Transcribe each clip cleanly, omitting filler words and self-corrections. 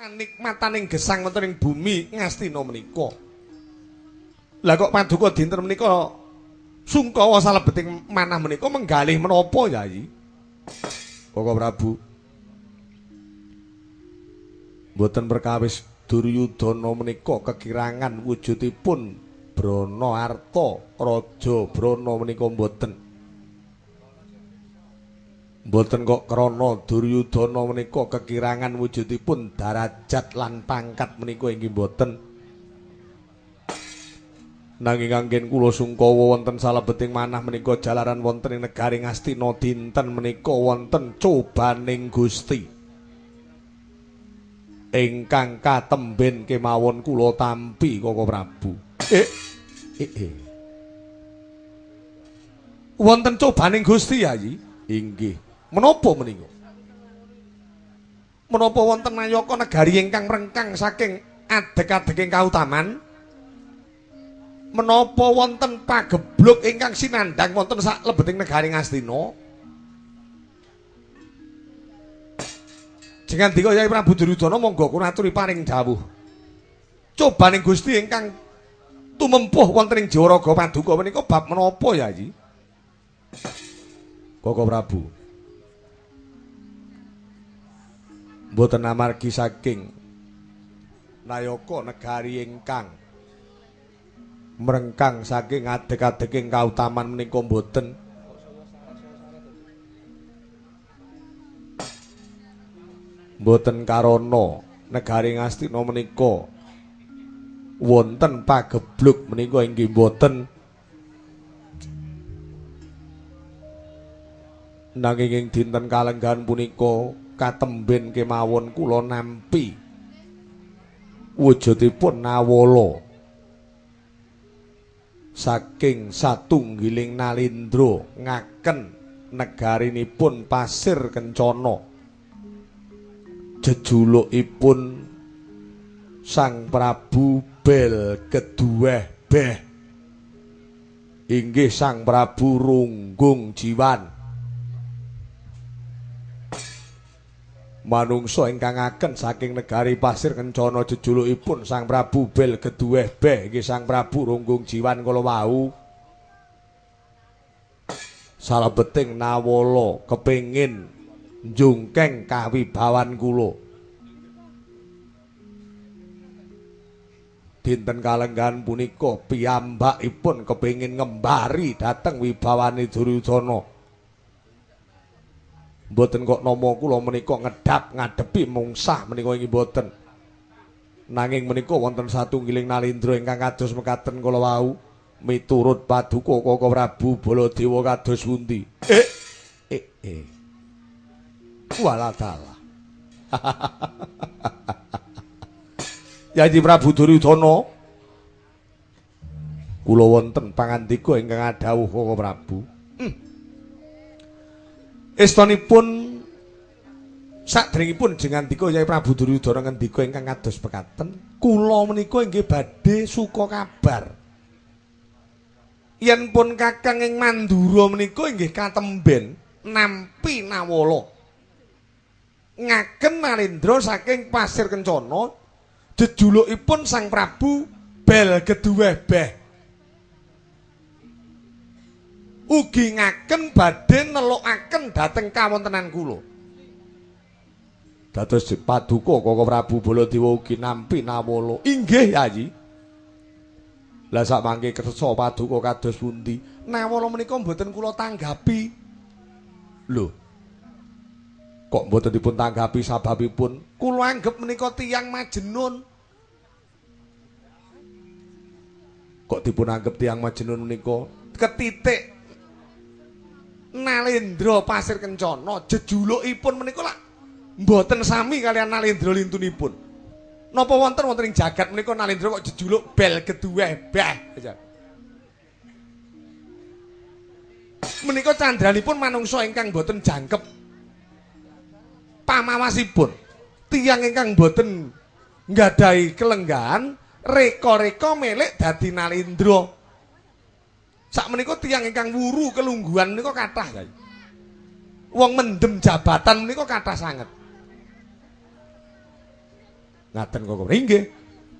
Kanikmataning gesang wonten ing bumi Ngastina menika. Lah kok paduka dinten menika sungkawa salebeting manah menika menggalih menapa Yayi? Koko Prabu. Mboten perkawis Duryudana menika kekirangan wujudipun Brana Arta Raja Brana menika mboten. Mboten kok krana Duryudana menika kekirangan wujudipun darajat lan pangkat menika inggih mboten. Nanging anggen kula sungkawa wonten salebeting manah menika jalaran wonten ing negari Ngastina dinten menika wonten cobaning Gusti ingkang katemben kemawon kula tampi Koko Prabu. Wonten cobaning Gusti Yayi? Inggih. Menapa menika? Menapa wonten nayaka negari ingkang mrengkang saking adeg-adeking kautaman? Menapa wonten pagebluk ingkang sinandhang wonten saklebeting negari Ngastina? Jengandika Yai Prabu Duryudana monggo kula aturi paring dawuh. Cobaning Gusti ingkang tumempuh wonten ing Jawaraga Paduka menika bab menapa Yayi? Koko Prabu. Mboten amargi saking nayaka negari ingkang mrengkang saking adeg-adeking kautaman menika mboten. Mboten karana negari Ngastina menika wonten pagebluk menika inggih mboten. Nanging ing dinten kalenggahan punika katemben kemawon kula nampi wujudipun nawala saking satunggiling nalindra ngaken negarinipun Pasir Kencana. Jejulukipun Sang Prabu Bel Keduweh Beh inggih Sang Prabu Runggung Jiwan. Manungsa ingkang ngaken saking negari Pasir Kencana jejulukipun Sang Prabu Bel Keduweh Beh inggih Sang Prabu Runggung Jiwan kala wau. Salebeting nawala kepengin njungkeng kawibawan kula. Dinten kalenggahan punika piyambakipun kepengin ngembari dhateng wibawane Duryudana. Mboten kok nama kula menika ngedhap ngadepi mungsah menika inggih mboten. Nanging menika wonten satunggiling nalindra ingkang kados mekaten kala wau miturut paduka Koko Prabu Baladewa kados pundi? Walah dalah. Yayi Prabu Duryudana, kula wonten pangandika ingkang adhawuh Koko Prabu. Estonipun sadèrèngipun jengandika Yai Prabu Duryudana ngendika ingkang kados pekaten, kula menika inggih badhe suka kabar. Yen pun kakang ing Mandura menika inggih katemben nampi nawala ngaken nalindra saking Pasir Kencana jejulukipun Sang Prabu Bel Keduweh Beh. Ugi ngaken badhe nelukaken dhateng kawontenan kula. Dados paduka Koko Prabu Baladewa ugi nampi nawala. Inggih Yayi. Lah sak mangke kersa paduka kados pundi? Nawala menika mboten kula tanggapi. Lho. Kok mboten dipun tanggapi sababipun? Kula anggep menika tiyang majenun. Kok dipun anggep tiyang majenun menika? Ketitik Nalendra Pasir Kencana jejulukipun menika lak mboten sami kalian Nalendra lintunipun. Napa wonten wonten ing jagat menika Nalendra kok jejuluk Bel Keduweh Beh. Menika candranipun manungsa ingkang mboten jangkep pamawasipun, tiyang ingkang mboten nggadahi kelenggahan reka-reka melek dadi Nalendra. Sakmenika tiyang ingkang wuru kelungguhan menika kathah. Wong mendem jabatan menika kathah sanget. Ngaten kok. Inggih.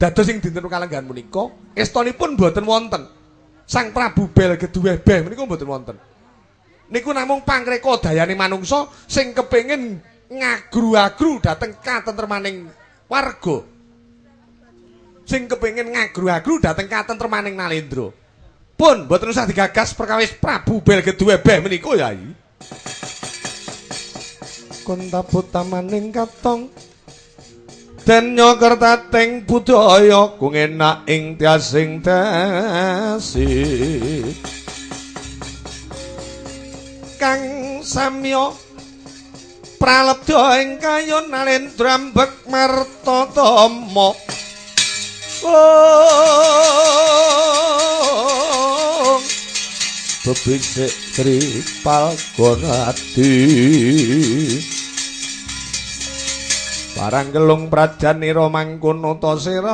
Dados ing dinten kalenggahan punika estonipun mboten wonten. Sang Prabu Bel Geduwebeh menika mboten wonten. Niku namung pangreka dayane manungsa sing kepengin ngagru-agru dhateng katentremaning warga. Sing kepengin ngagru-agru dhateng katentremaning Nalendra. Pun mboten usah digagas perkawis Prabu Bel Geduwebeh menika Yai. Kontabutamaning katong den nyokertating budaya kungenak ing tiasing dasi kang samya pralebda ing kayon Nalendra ambek martatama. Bebisik Sri Palgonadi parang gelung prajanira mangkono tasira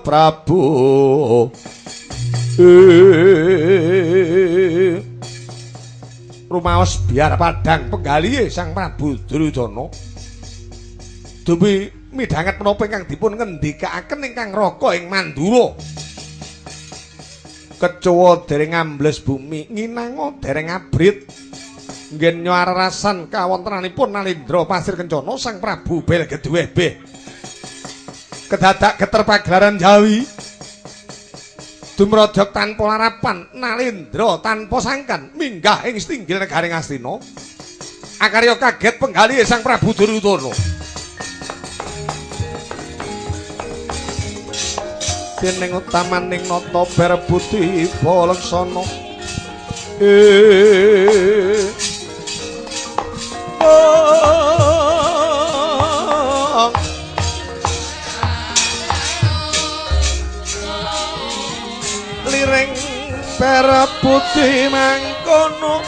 Prabu. Rumaos biar padang penggalihe Sang Prabu Duryudana. Dumi midhanget menapa ingkang dipun ngendikaaken ingkang raka ing Mandura. Kecowa dereng ambles bumi, nginanga dereng abrit. Nggen nyararasan kawontenanipun Nalendra Pasir Kencana Sang Prabu Bel Geduwebeh. Kedadak geter pagelaran Jawi. Dumrodok tanpa larapan, Nalendra tanpa sangkan minggah ing setinggil negaring Astina. Akarya kaget penggalihe Sang Prabu Duryudana. Dening utamaning nata berbudi balaksana. Liring berbudi mangkono.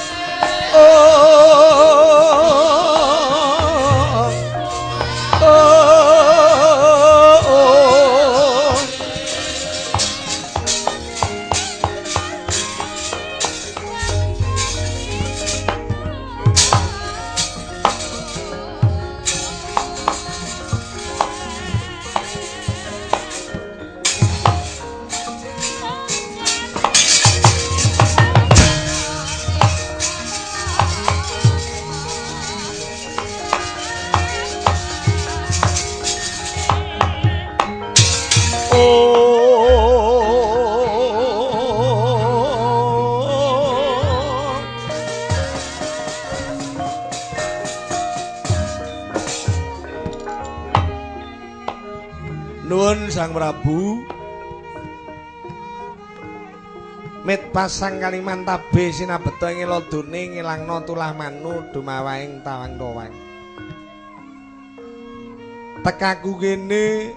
Nuwun Sang Prabu. Mit pasang Kalimantabe sinabeta ing lodone ngilangna tulah manu dumawahing tawang-tawang. Tekaku kene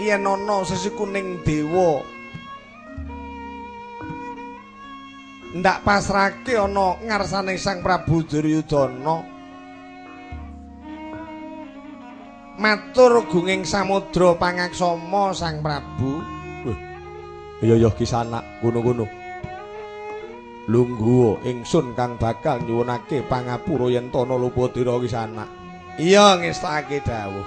yen ana sesi kuning dewa ndak pasrahke ana ngarsane Sang Prabu Duryudana. Matur gunging samudra pangaksama Sang Prabu. Iya iya kisanak kono-kono. Lungguh ingsun kang bakal nyuwunake pangapura yen tana luputira kisanak. Iya ngestake dawuh.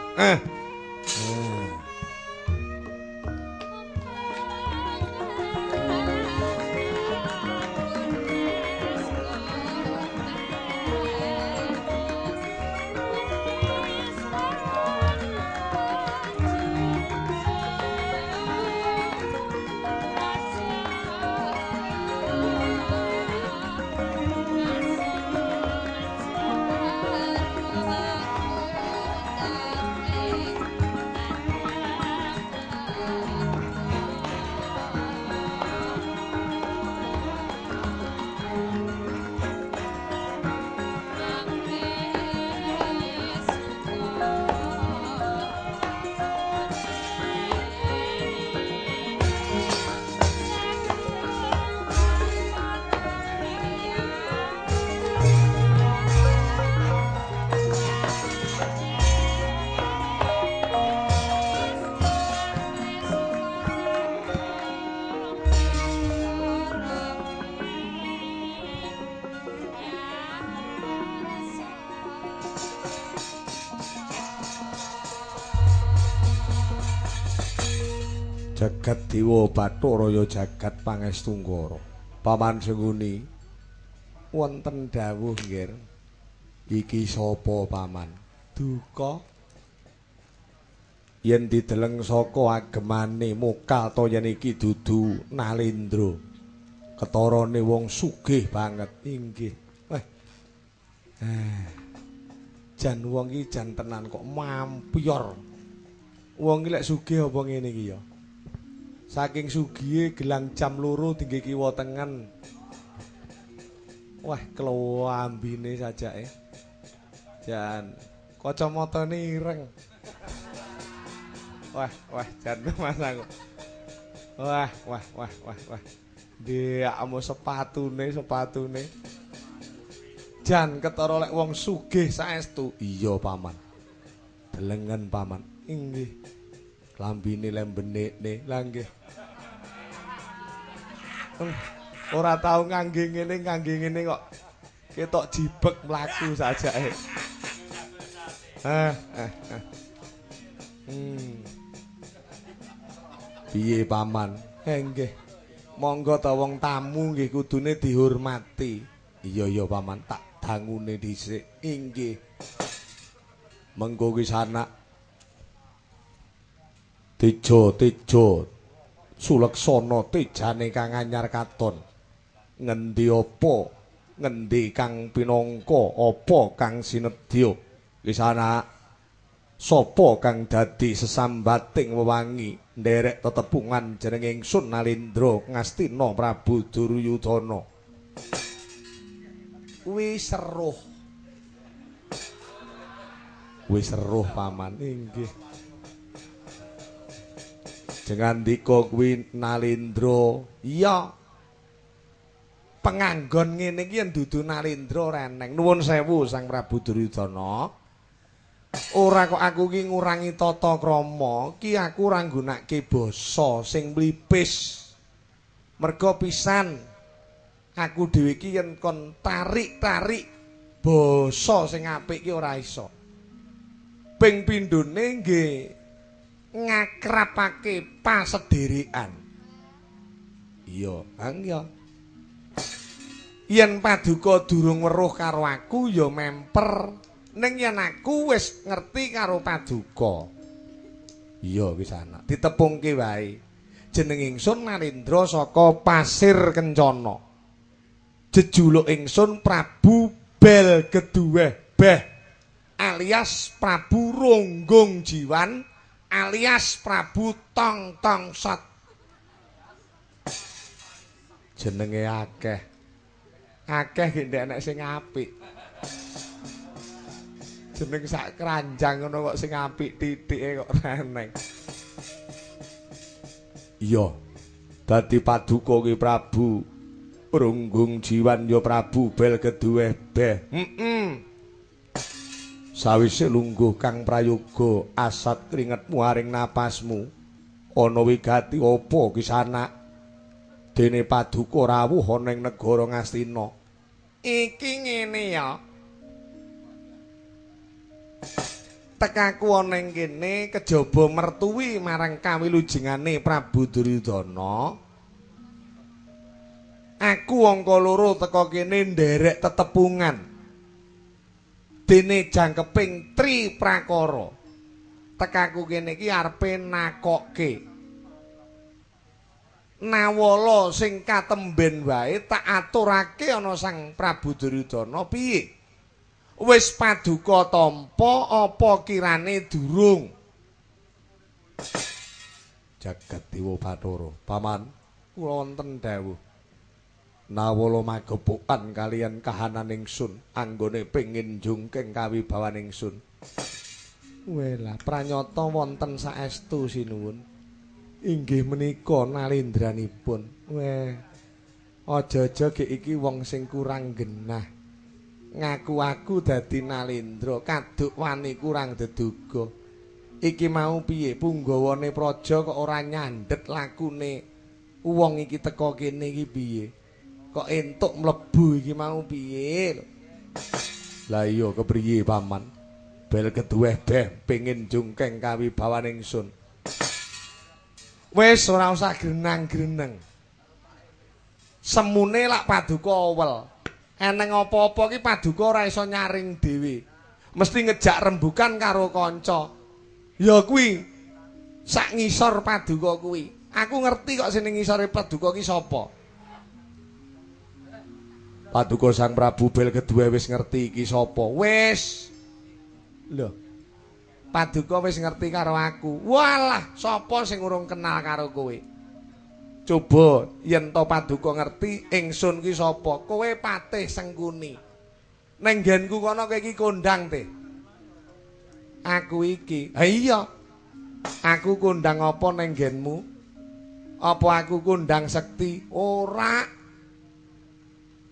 Jagat Dewa Bathara ya jagat Pangestu Ngara. Paman Sengkuni wonten dawuh nggih. Iki sapa paman? Duka. Yen dideleng saka agemane mokal to yen iki dudu Nalendra. Ketarane wong sugih banget. Inggih. Wah. Jan wong iki jan tenan kok mampyor. Wong iki lek sugih apa ngene iki ya? Saking sugihe gelang jam 2 dingge kiwa tengen. Wah, klambine sajake. Jan kacamatane ireng. Wah, wah, jan Mas aku. Wah, wah, wah, wah, wah. Ndekmu sepatune. Jan ketara lek wong sugih saestu. Iya, Paman. Delengen, Paman. Inggih. Klambine lembenekne. Lah nggih. Ora tau ngangge ngene kok ketok jibek mlaku sajake. Piye Paman? Nggih. Monggo ta wong tamu nggih kudune dihormati. Iya iya Paman, tak dangune dhisik. Inggih. Mengko ki sanak tejo-tejo suleksana tejane kang anyar katon. Ngendi apa? Ngendi kang pinangka apa kang sinedya? Wis anak sapa kang dadi sesambating wewangi nderek tetepungan jeneng ingsun Nalendra Ngastina Prabu Duryudana. Kuwi seruh. Kuwi seruh Paman. Inggih. Jengandika kuwi Nalendra. Iya. Penganggon ngene iki yen dudu Nalendra ora eneng. Nuwun sewu Sang Prabu Duryudana. Ora kok aku ki ngurangi tata krama, ki aku ora nggunakake basa sing mlipis. Merga pisan aku dhewe iki yen kon tarik-tarik basa sing apik ki ora iso. Ping pindhone nggih ngakrapake pasedherekan. Iya, Kang ya. Yen paduka durung weruh karo aku ya memper. Ning yen aku wis ngerti karo paduka. Iya wis anak, ditepungke wae. Jeneng ingsun Nalendra saka Pasir Kencana. Jejuluk ingsun Prabu Bel Geduweh Beh alias Prabu Ronggung Jiwan alias Prabu Tong Tong Sot. Jenenge akeh. Akeh ki ndek enek sing apik. Jeneng sak keranjang ngono kok sing apik tithike kok ora eneng. Iya. Dadi paduka ki Prabu Ronggung Jiwan ya Prabu Bel Geduweh Beh. Heeh. Sawise lungguh kang prayoga asat kringetmu aring napasmu. Ana wigati apa kisanak? Dene paduka rawuh ana ing negara Ngastina. Iki ngene ya. Tekaku ana ing kene kejaba mertuwi marang kawilujengane Prabu Duryudana. Aku angka loro teka kene nderek tetepungan. Dene jangkeping tri prakara. Tekaku kene iki arepe nakokke. Nawala sing katemben wae tak aturake ana Sang Prabu Duryudana piye? Wis paduka tampa apa kirane durung? Jagat Dewa Bathara, Paman, kula wonten dawuh. Nawala magepokan kaliyan kahanan ingsun anggone pengin jungking kawibawan ingsun. Welah, pranyata wonten saestu sinuwun. Inggih menika nalendranipun. Weh, aja-aja gek iki wong sing kurang genah. Ngaku aku dadi Nalendra, kaduk wani kurang deduga. Iki mau piye punggawane praja kok ora nyandhet lakune wong iki teka kene iki piye? Kok entuk mlebu iki mau piye? Lah iya kepriye Paman? Bel keduweh beh pengin jungkeng kawibawan ingsun. Wis ora usah grenang-greneng. Semune lak paduka owel. Eneng apa-apa ki paduka ora iso nyaring dhewe. Mesti ngejak rembukan karo kanca. Ya kuwi sak ngisor paduka kuwi. Aku ngerti kok sing ngisore paduka ki sapa. Paduka Sang Prabu Bel kedua wis ngerti iki sapa. Wis. Lho. Paduka wis ngerti karo aku. Walah, sapa sing urung kenal karo kowe? Coba yen to paduka ngerti ingsun ki sapa? Kowe Patih Sengkuni. Neng nggenku kono kowe iki kondang te. Aku iki. Ha iya. Aku kondang apa neng nggenmu? Apa aku kondang sekti? Ora.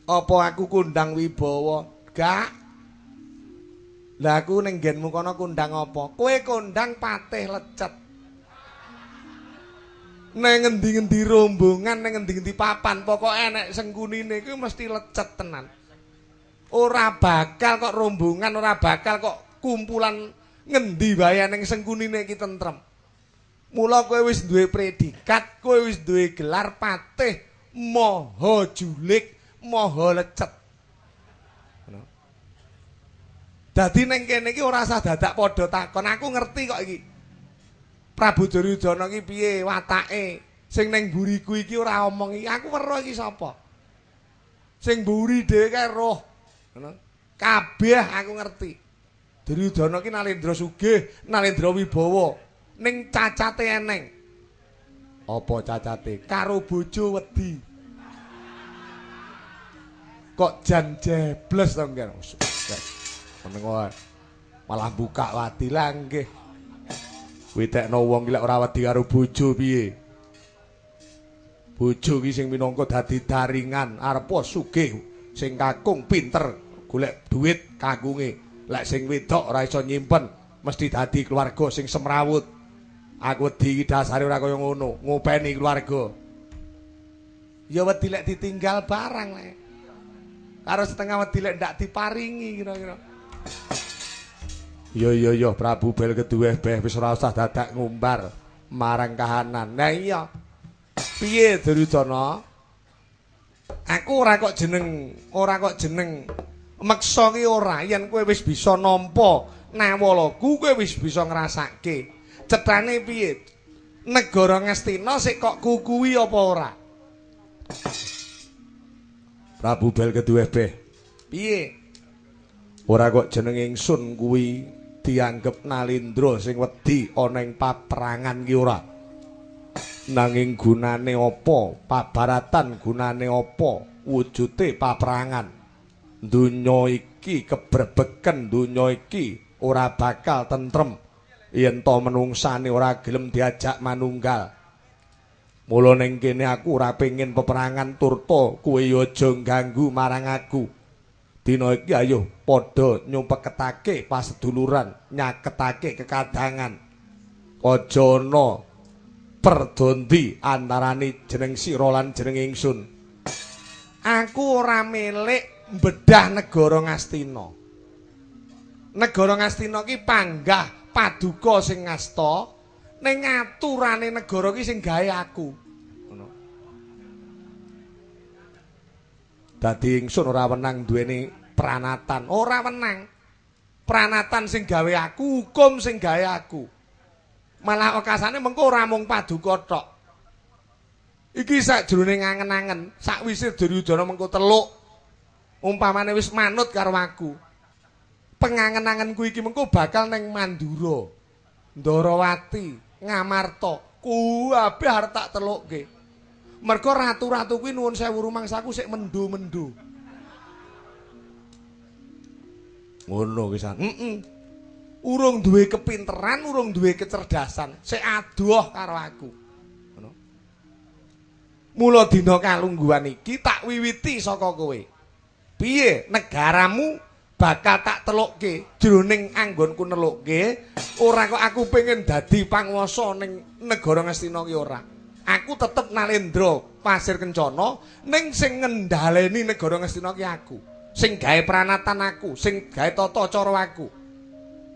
Apa aku kondang wibawa? Gak. Lah aku ning nggenmu kono kondang apa? Kowe kondang Patih Lecet. Neng ngendi-ngendi rombongan, neng ngendi-ngendi papan, pokoke enek sengkunine kuwi mesti lecet tenan. Ora bakal kok rombongan, ora bakal kok kumpulan ngendi wae ning sengkunine iki tentrem. Mula kowe wis duwe predikat, kowe wis duwe gelar Patih Maha Julik, Maha Lecet. Dadi ning kene iki ora usah dadak padha takon, aku ngerti kok iki. Prabu Duryudana iki piye watake? Sing ning mburiku iki ora omong iki, aku weruh iki sapa? Sing mburi dhewe kae roh. Ngono. Kabeh aku ngerti. Duryudana iki Nalendra sugih, Nalendra wibawa. Ning cacate eneng. Apa cacate? Karo bojo wedi. Kok jan jebles to nggih. Meneng wae. Malah buka wadi lah nggih. Witekno wong ki lek ora wedi karo bojo piye? Bojo ki sing minangka dadi daringan, arepa sugih, sing kakung pinter golek duit kakunge. Lek sing wedok ora iso nyimpen, mesti dadi keluarga sing semrawut. Aku wedi iki dasare ora kaya ngono, ngopeni keluarga. Ya wedi lek ditinggal barang lek. Karo setengah wedi lek ndak diparingi kira-kira. Yo yo yo Prabu Bel keduweh beh wis ora usah dadak ngumbar marang kahanan. Nah iya. Piye Duryudana? Aku ora kok jeneng meksa ki ora, yen kowe wis bisa nampa nawalaku, kowe wis bisa ngrasake. Cethane piye? Negara Ngastina sik kok kukuwi apa ora? Prabu Bel keduweh beh. Piye? Ora kok jeneng ingsun kuwi dianggep Nalendra sing wedi ana ing paperangan ki ora. Nanging gunane apa pabaratan, gunane apa wujute paperangan? Donya iki kebrebeken, donya iki ora bakal tentrem yen to menungsane ora gelem diajak manunggal. Mula ning kene aku ora pengin peperangan turta kowe ya aja ganggu marang aku. Dina iki ayo padha nyumpeketake paseduluran, nyaketake kekadangan. Aja ana perdondi antarane jeneng sira lan jeneng ingsun. Aku ora milik bedah negara Ngastina. Negara Ngastina ki panggah paduka sing ngasta, ning aturane negara ki sing gawe aku. Ngono. Dadi ingsun ora wenang duweni pranatan, ora wenang. Pranatan sing gawe aku, hukum sing gawe aku. Malah okasane mengko ora mung paduka tok. Iki sakjroning angen-angen, sakwise Duryudana mengko teluk, umpamane wis manut karo aku. Pengangen-angenku iki mengko bakal neng Mandura, Ndarawati, Ngamarta, kuwabe arep tak telukke. Mergo ratu-ratu kuwi nuwun sewu rumangsaku sik mendo-mendo. Ngono pisan. Heeh. Urung duwe kepinteran, urung duwe kecerdasan, sik adoh karo aku. Ngono. Mula dina kalungguhan iki tak wiwiti saka kowe. Piye negaramu bakal tak telukke jroning anggonku nelukke, ora kok aku pengen dadi panguwasa ning negara Ngastina ki ora. Aku tetep Nalendra Pasir Kencana, ning sing ngendhaleni negara Ngastina ki aku. Sing gawe pranatan aku, sing gawe tata cara aku.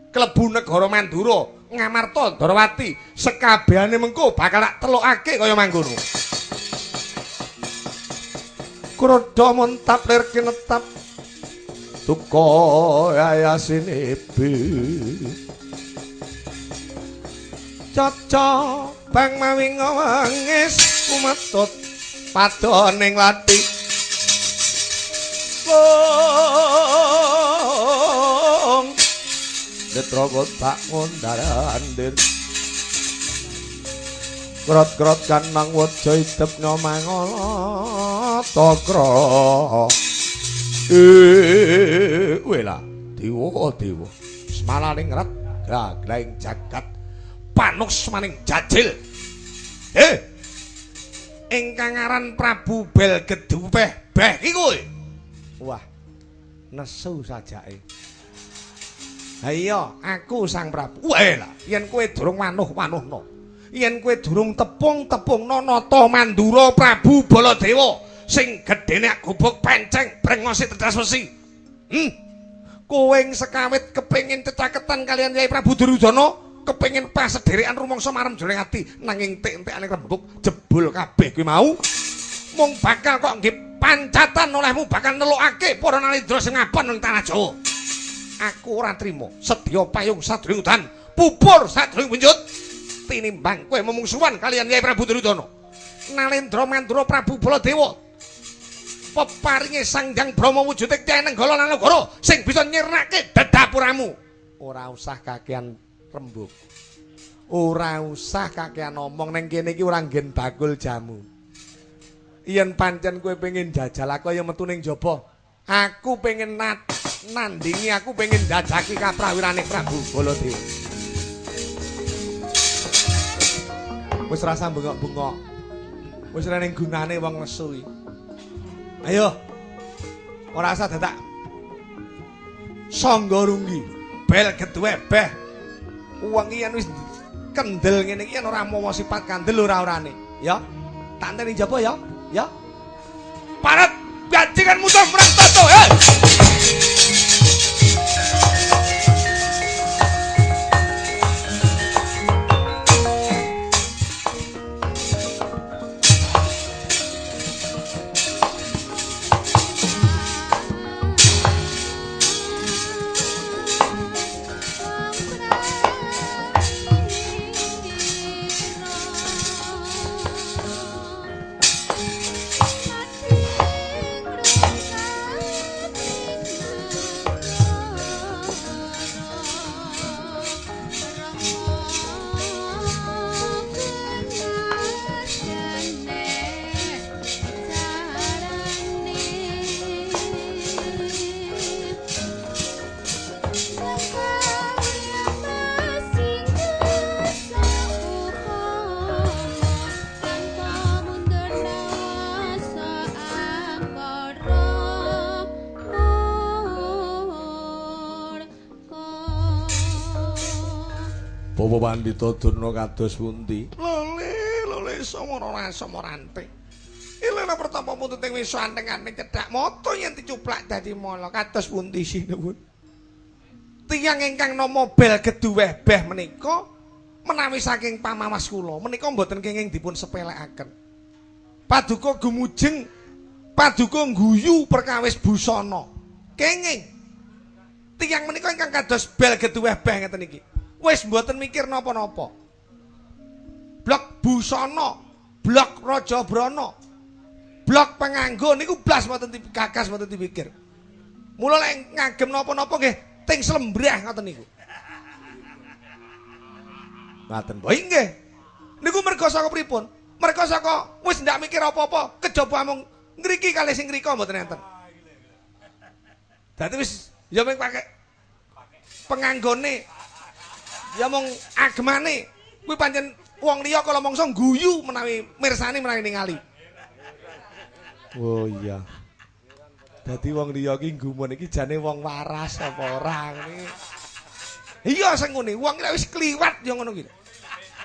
Klebu negara Mandura, Ngamarta Ndorowati sekabehane mengko bakal tak telokake kaya mangkono. Kroda montap lir kinetap duka yayasine bi. Caca bang mawi ngwangis kumetut padoning lati. Wong netra kotak ngundar-andir. Krot-krot kanang waja idep nyomangala takra. Wela dewa dewa semalaning ret graglaing jagat panuksmaning jajil. Ingkang aran Prabu Belgedupeh beh iki kowe. Wah, nesu sajake. Ha iya, aku Sang Prabu. Wah, yen kowe durung wanuh-wanuhno. Yen kowe durung tepung-tepungno nata Mandura Prabu Baladewa sing gedene gubuk penceng brengose tedas wesi. Kowe sekawit kepengin cecaketan kalian Yai Prabu Duryudana, kepengin pasederekan rumangsa marem jroning ati, nanging entek-entekane rembug jebul kabeh kuwi mau. Mung bakal kok nggih pancatan olehmu bakal nelokake para nalendra sing ngabon ning tanah Jawa. Aku ora trima, sedya payung sadurunge udan, pupur sadurunge benjut. Tinimbang kowe memungsuhan kalian Yai Prabu Duryudana. Nalendra Mandura Prabu Baladewa peparinge Sang Hyang Brahma wujude Kyai Nenggala Nanagara sing bisa nyirnake dedapuramu. Ora usah kakean rembug. Ora usah kakean omong ning kene iki ora nggen bakul jamu. Yen pancen kowe pengin jajal aku ya metu ning jaba. Aku pengen nandingi, aku pengen jajaki kaprawirane Prabu Baladewa. Wis rasa bengok-bengok. Wis ora ning gunane wong nesu iki. Ayo. Ora usah dadak sangga runggi, bel geduwe beh. Wong iki yen wis kendel ngene iki yen ora mawa sifat kandel ora-orane, ya. Tak enteni jaba ya, ya. Paret bajingan musuh merang toto, eh. Bapak Pandita Durna kados pundi? Lole, lole samara samarante. Ilana pertama putut ing wisa anting-anting cedhak mata yen dicuplak dadi mala kados pundi sinuwun. Tiyang ingkang nama bel geduweh beh menika menawi saking pamawas kula menika mboten kenging dipun sepelekaken. Paduka gumujeng, paduka ngguyu perkawis busana. Kenging. Tiyang menika ingkang kados bel geduweh beh ngeten iki. Wis mboten mikir napa-napa. Blok busana, blok Raja Brana, blok penganggo niku blas mboten dikagas mboten dipikir. Mula lek ngagem napa-napa nggih ting slembrah ngoten niku. Ngaten bae nggih. Niku merga saka pripun? Merga saka wis ndak mikir apa-apa, kejaba amung ngriki kalih sing ngrika mboten enten. Dadi wis ya mung pake penganggone ya mung agemane kuwi pancen wong liya kala mangsa guyu menawi mirsani menawi ningali. Oh iya. Dadi wong liya iki nggumun iki jane wong waras apa ora ngene. Iya sing ngene, wong iki wis kliwat ya ngono ki.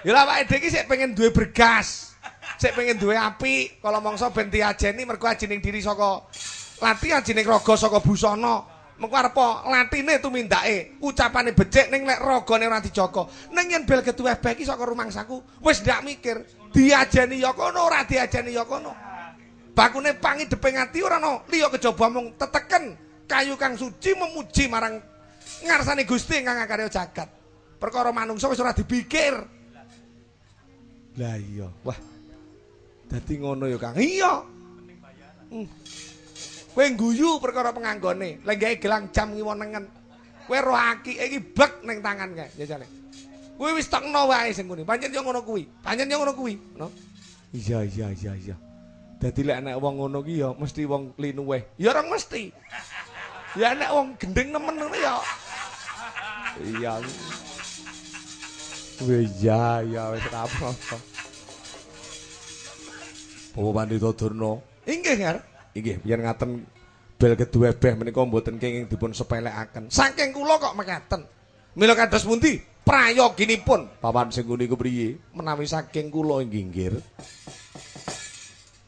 Ya lah awake dhewe iki sik pengen duwe bergas. Sik pengen duwe apik, kala mangsa ben diajeni mergo ajining diri saka lati ajining raga saka busana. Mengko arep latine tumindake, ucapane becik ning lek ragane ora dijaga. Ning yen bel geduweh beh iki saka rumangsaku wis ndak mikir. Diajeni ya kono, ora diajeni ya kono. Bakune pangideping ati ora ana liya kejaba mung teteken kayu kang suci memuji marang ngarsane Gusti ingkang ngakarya jagat. Perkara manungsa wis ora dipikir. Lah iya, wah. Dadi ngono ya Kang. Iya. Kowe guyu perkara penganggone, lenggahe gelang jam ngiwo nengen. Kowe roh akike iki bek ning tangan kae jajane. Kowe wis tekno wae sing ngene. Pancen yo ngono kuwi. Pancen yo ngono kuwi, no. Iya iya iya iya. Dadi lek nek wong ngono ki ya mesti wong linuweh. Ya ora mesti. Ya nek wong gendeng nemen ngono ya. Iya. Wis ya ya wis ora apa-apa. Bapak Pandita Durna. Inggih, Ngar. Inggih, yen ngaten bel keduwe beh menika mboten kenging dipun sepelekaken. Saking kula kok mekaten. Mila kados pundi prayoginipun? Papan sing niku priye? Menawi saking kula inggih nggih.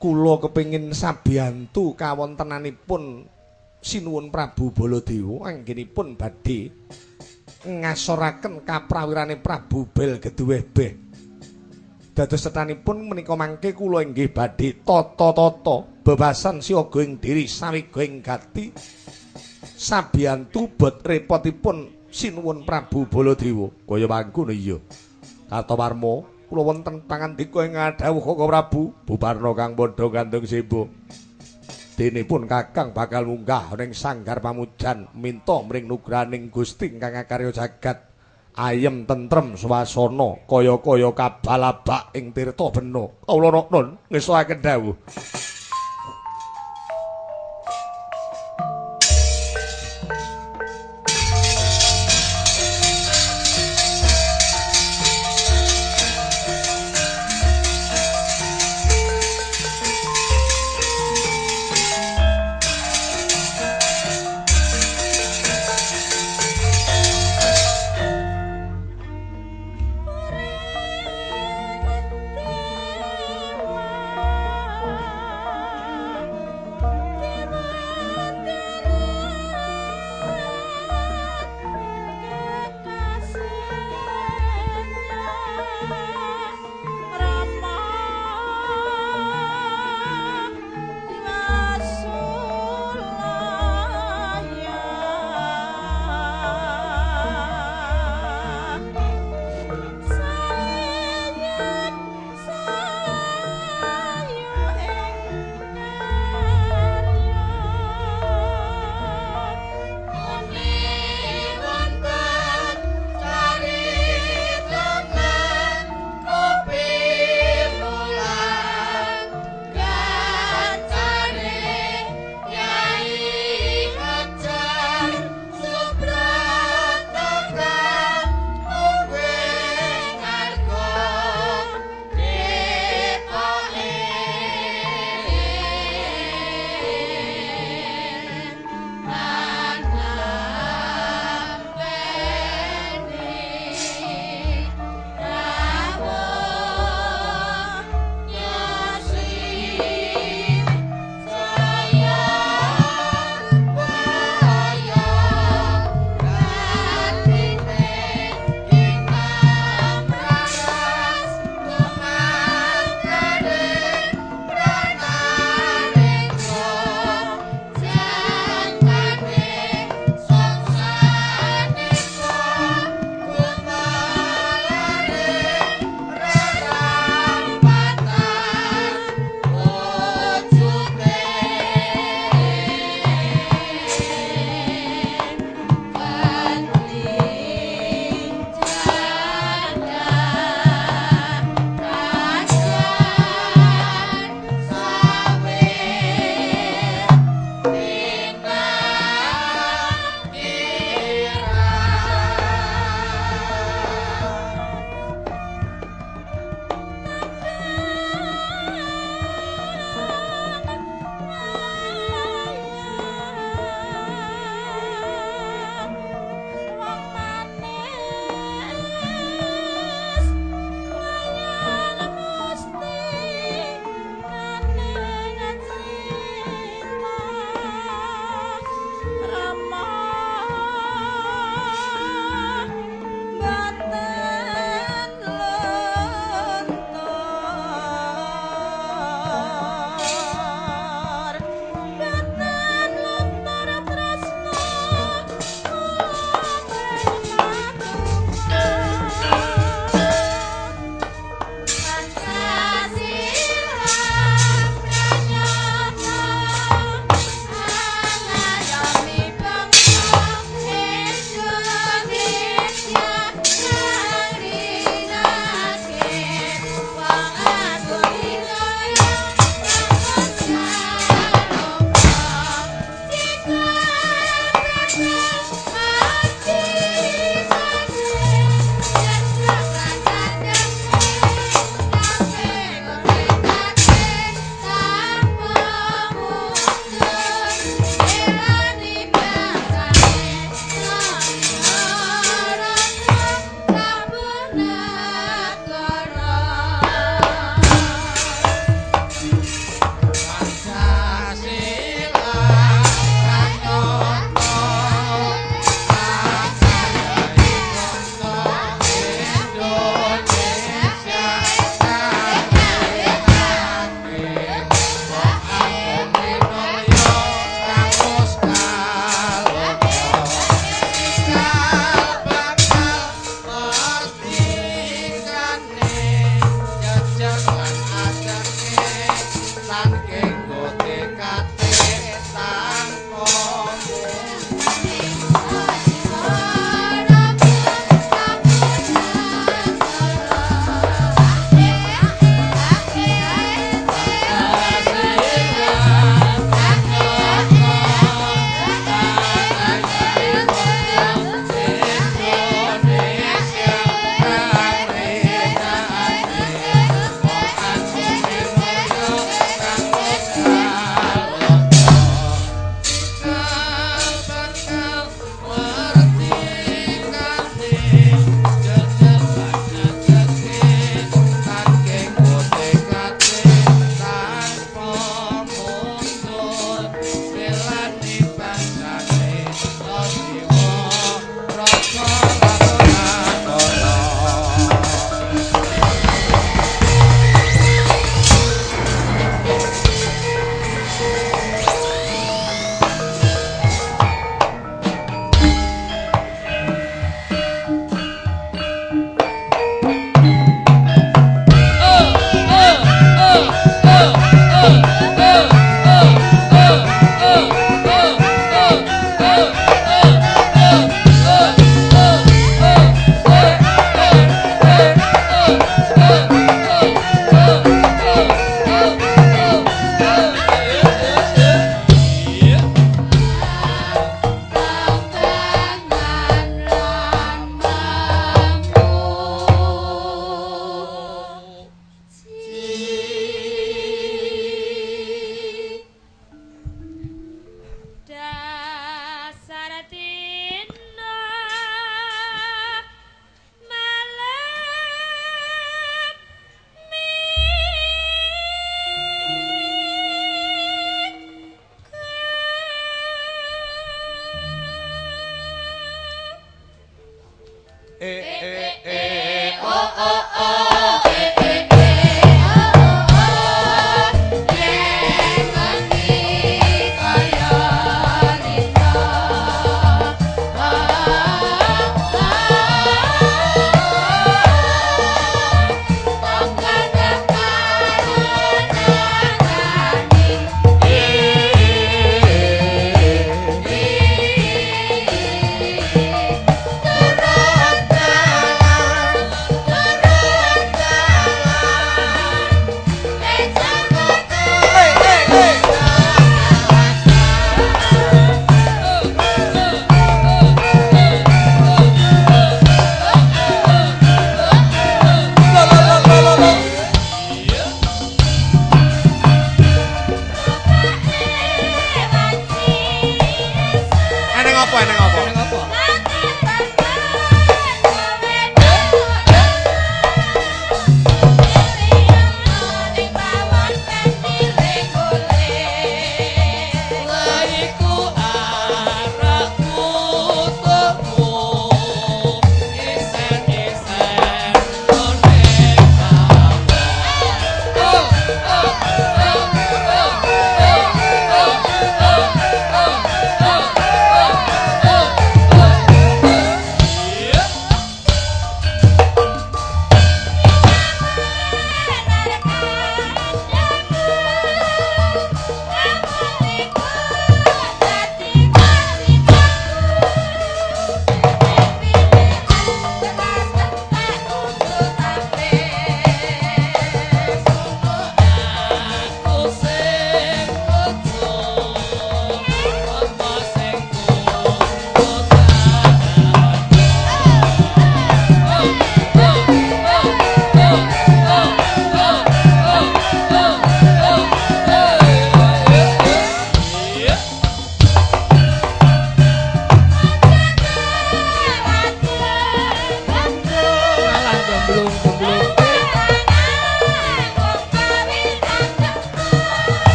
Kula kepengin sabiyantu kawontenanipun Sinuwun Prabu Baladewa anggenipun badhe ngasoraken kaprawirane Prabu Bel Geduweh Beh. Dados setanipun menika mangke kula inggih badhe tata-tata bebasan siaga ing diri sawiga ing gati sabiyantu bot repotipun Sinuwun Prabu Baladewa. Kaya mangkono iya. Kartowarma kula wonten pangandika ing ngadhawuh Kaka Prabu bubarna kang padha gandeng seba. Dene pun Kakang bakal munggah ning sanggar pamujan minta mring nugrahaning Gusti ingkang akarya jagat. Ayem tentrem swasana kaya-kaya kabalabak ing tirta bena. Kawula nun ngestoaken dawuh. Dewa.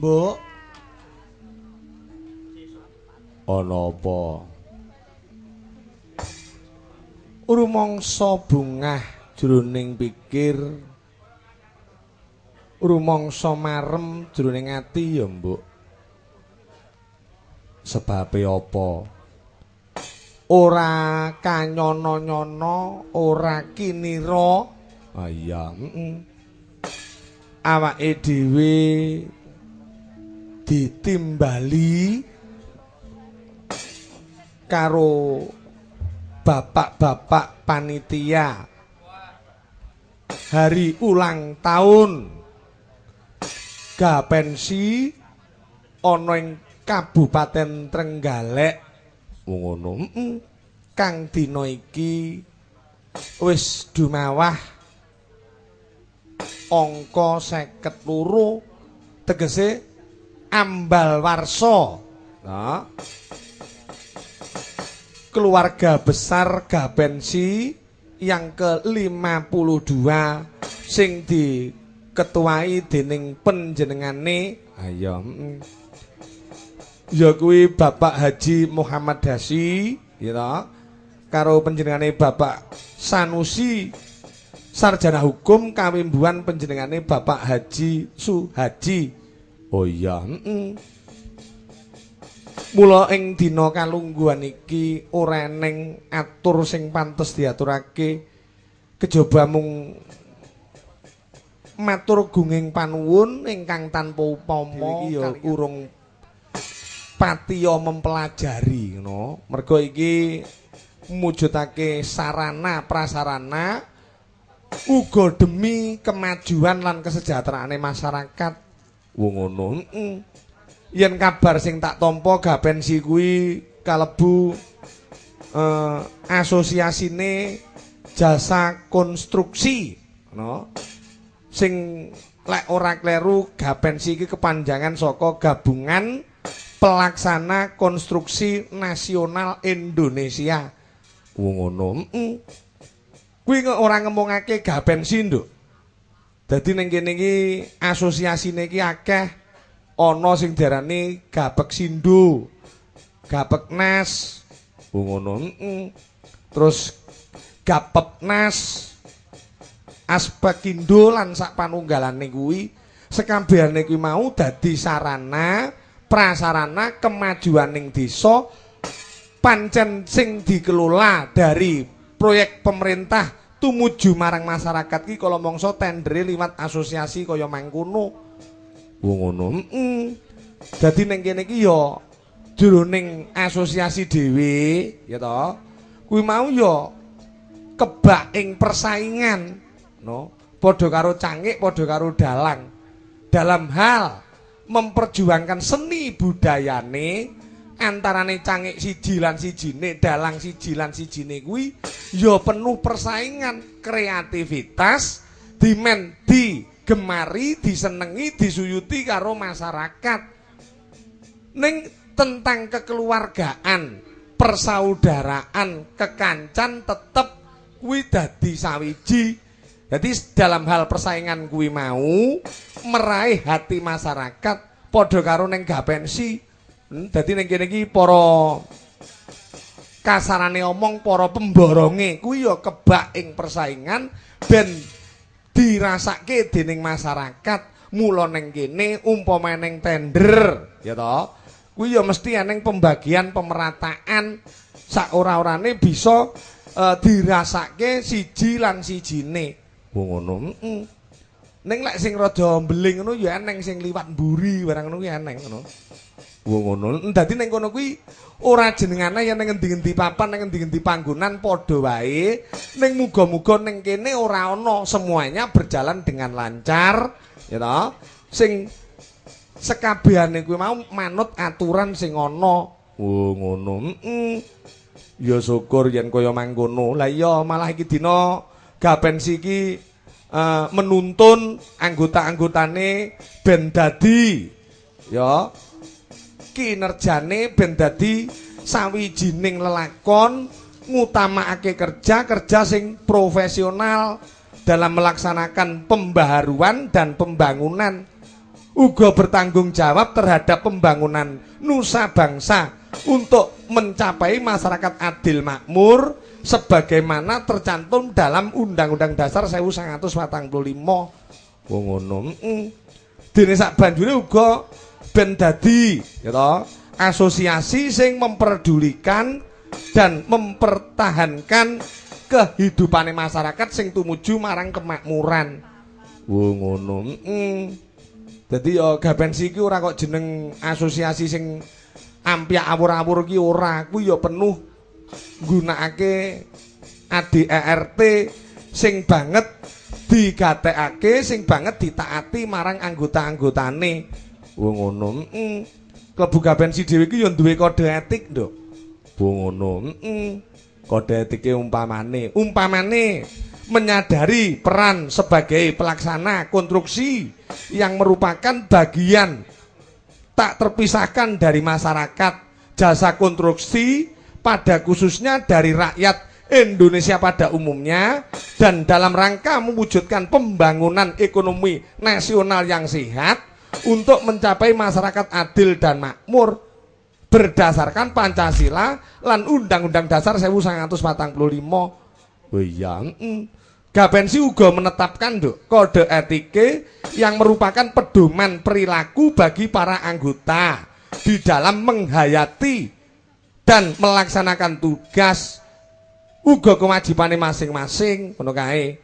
Mbok. Ana apa? Rumangsa bungah jroning pikir, rumangsa marem jroning ati ya, Mbok. Sebabe apa? Ora kanyono-nyono, ora kinira. Ah iya, heeh. Awake dhewe ditimbali karo bapak-bapak panitia hari ulang tahun Gapensi ana ing Kabupaten Trenggalek. Ngono, heeh. Kang dina iki wis dumawah angka 52, tegese ambal warsa. Nah, keluarga besar Gapensi yang ke-52 sing diketuai dening panjenengane, ayo, ya kuwi Bapak Haji Muhammad Dasi, ya, karo panjenengane Bapak Sanusi sarjana hukum kawimbuhan panjenengane Bapak Haji Suhaji. Oh iya, heeh. Mula ing dina kalungguhan iki ora eneng atur sing pantes diaturake kejaba mung matur gunging panuwun ingkang tanpa upama ya urung patiya mempelajari ngono. Mergo iki mujudake sarana prasarana uga demi kemajuan lan kesejahteraane masyarakat. Wong ngono, heeh. Yen kabar sing tak tampa Gapensi kuwi kalebu asosiasine jasa konstruksi, no. Sing lek ora kleru Gapensi iki kepanjangan saka Gabungan Pelaksana Konstruksi Nasional Indonesia. Wong ngono, heeh. Kuwi ora ngemongake Gapensi, Nduk. Dadi ning kene iki asosiasine iki akeh. Ana sing diarani Gapeksindo, Gapeknas, ngono, heeh. Terus Gapepnas, Aspekindo lan sak panunggalane kuwi sekabehane kuwi mau dadi sarana prasarana kemajuaning desa pancen sing dikelola dari proyek pemerintah tumuju marang masyarakat ki kala mangsa tendere liwat asosiasi kaya mangkono. Wong ngono, heeh. Dadi ning kene iki ya jroning asosiasi dhewe, ya to. Kuwi mau ya kebak ing persaingan, no. Padha karo cangik, padha karo dalang. Dalam hal memperjuangkan seni budayane antarane cangik siji lan sijine, dalang siji lan sijine kuwi ya penuh persaingan, kreativitas, dimen di gemari, disenengi, disuyuti karo masyarakat. Ning tentang kekeluargaan, persaudaraan, kekancan tetep kuwi dadi sawiji. Jadi dalam hal persaingan kuwi mau meraih hati masyarakat padha karo ning Gapensi. Dadi ning kene iki para kasarane omong para pemboronge kuwi ya kebak ing persaingan ben dirasake dening masyarakat. Mula ning kene umpama ning tender, ya toh, kuwi ya mesti eneng pembagian pemerataan sak ora-orane bisa dirasake siji lan sijine. Wong ngono, heeh. Ning lek sing rada mbeling ngono ya eneng sing liwat mburi barang ngono kuwi eneng ngono. Wong ngono. Dadi ning kono kuwi ora jenengane yen ning ngendi-endi papan, ning ngendi-endi panggonan padha wae. Ning muga-muga ning kene ora ana, semuanya berjalan dengan lancar, ya toh. Sing sekabehane kuwi mau manut aturan sing ana. Oh ngono, heeh. Ya syukur yen kaya mangkono. Lah iya malah iki dina Gapensi iki menuntun anggota-anggotane ben dadi ya kinerjane ben dadi sawijining lelakon ngutamakake kerja-kerja sing profesional dalam melaksanakan pembaharuan dan pembangunan. Uga bertanggung jawab terhadap pembangunan nusa bangsa untuk mencapai masyarakat adil makmur sebagaimana tercantum dalam Undang-Undang Dasar 1945. Wong ngono. Dene sak banjure uga ben dadi ya toh, asosiasi sing memperdulikan dan mempertahankan kehidupane masyarakat sing tumuju marang kemakmuran. Wong ngono. Dadi ya Gapensi iki ora kok jeneng asosiasi sing ampyak awur-awur iki ora, kuwi ya penuh nggunakake ADART sing banget digatekake, sing banget ditaati marang anggota-anggotane. Wong ngono. Klebu Gapensi dhewe iki ya duwe kode etik, Nduk. Wong ngono. Kode etike umpamane menyadari peran sebagai pelaksana konstruksi yang merupakan bagian tak terpisahkan dari masyarakat, jasa konstruksi pada khususnya dari rakyat Indonesia pada umumnya, dan dalam rangka mewujudkan pembangunan ekonomi nasional yang sehat untuk mencapai masyarakat adil dan makmur berdasarkan Pancasila lan Undang-Undang Dasar 1945. Oh iya, Gapensi uga menetapkan, Nduk, kode etike yang merupakan pedoman perilaku bagi para anggota di dalam menghayati dan melaksanakan tugas uga kewajibane masing-masing ngono kae.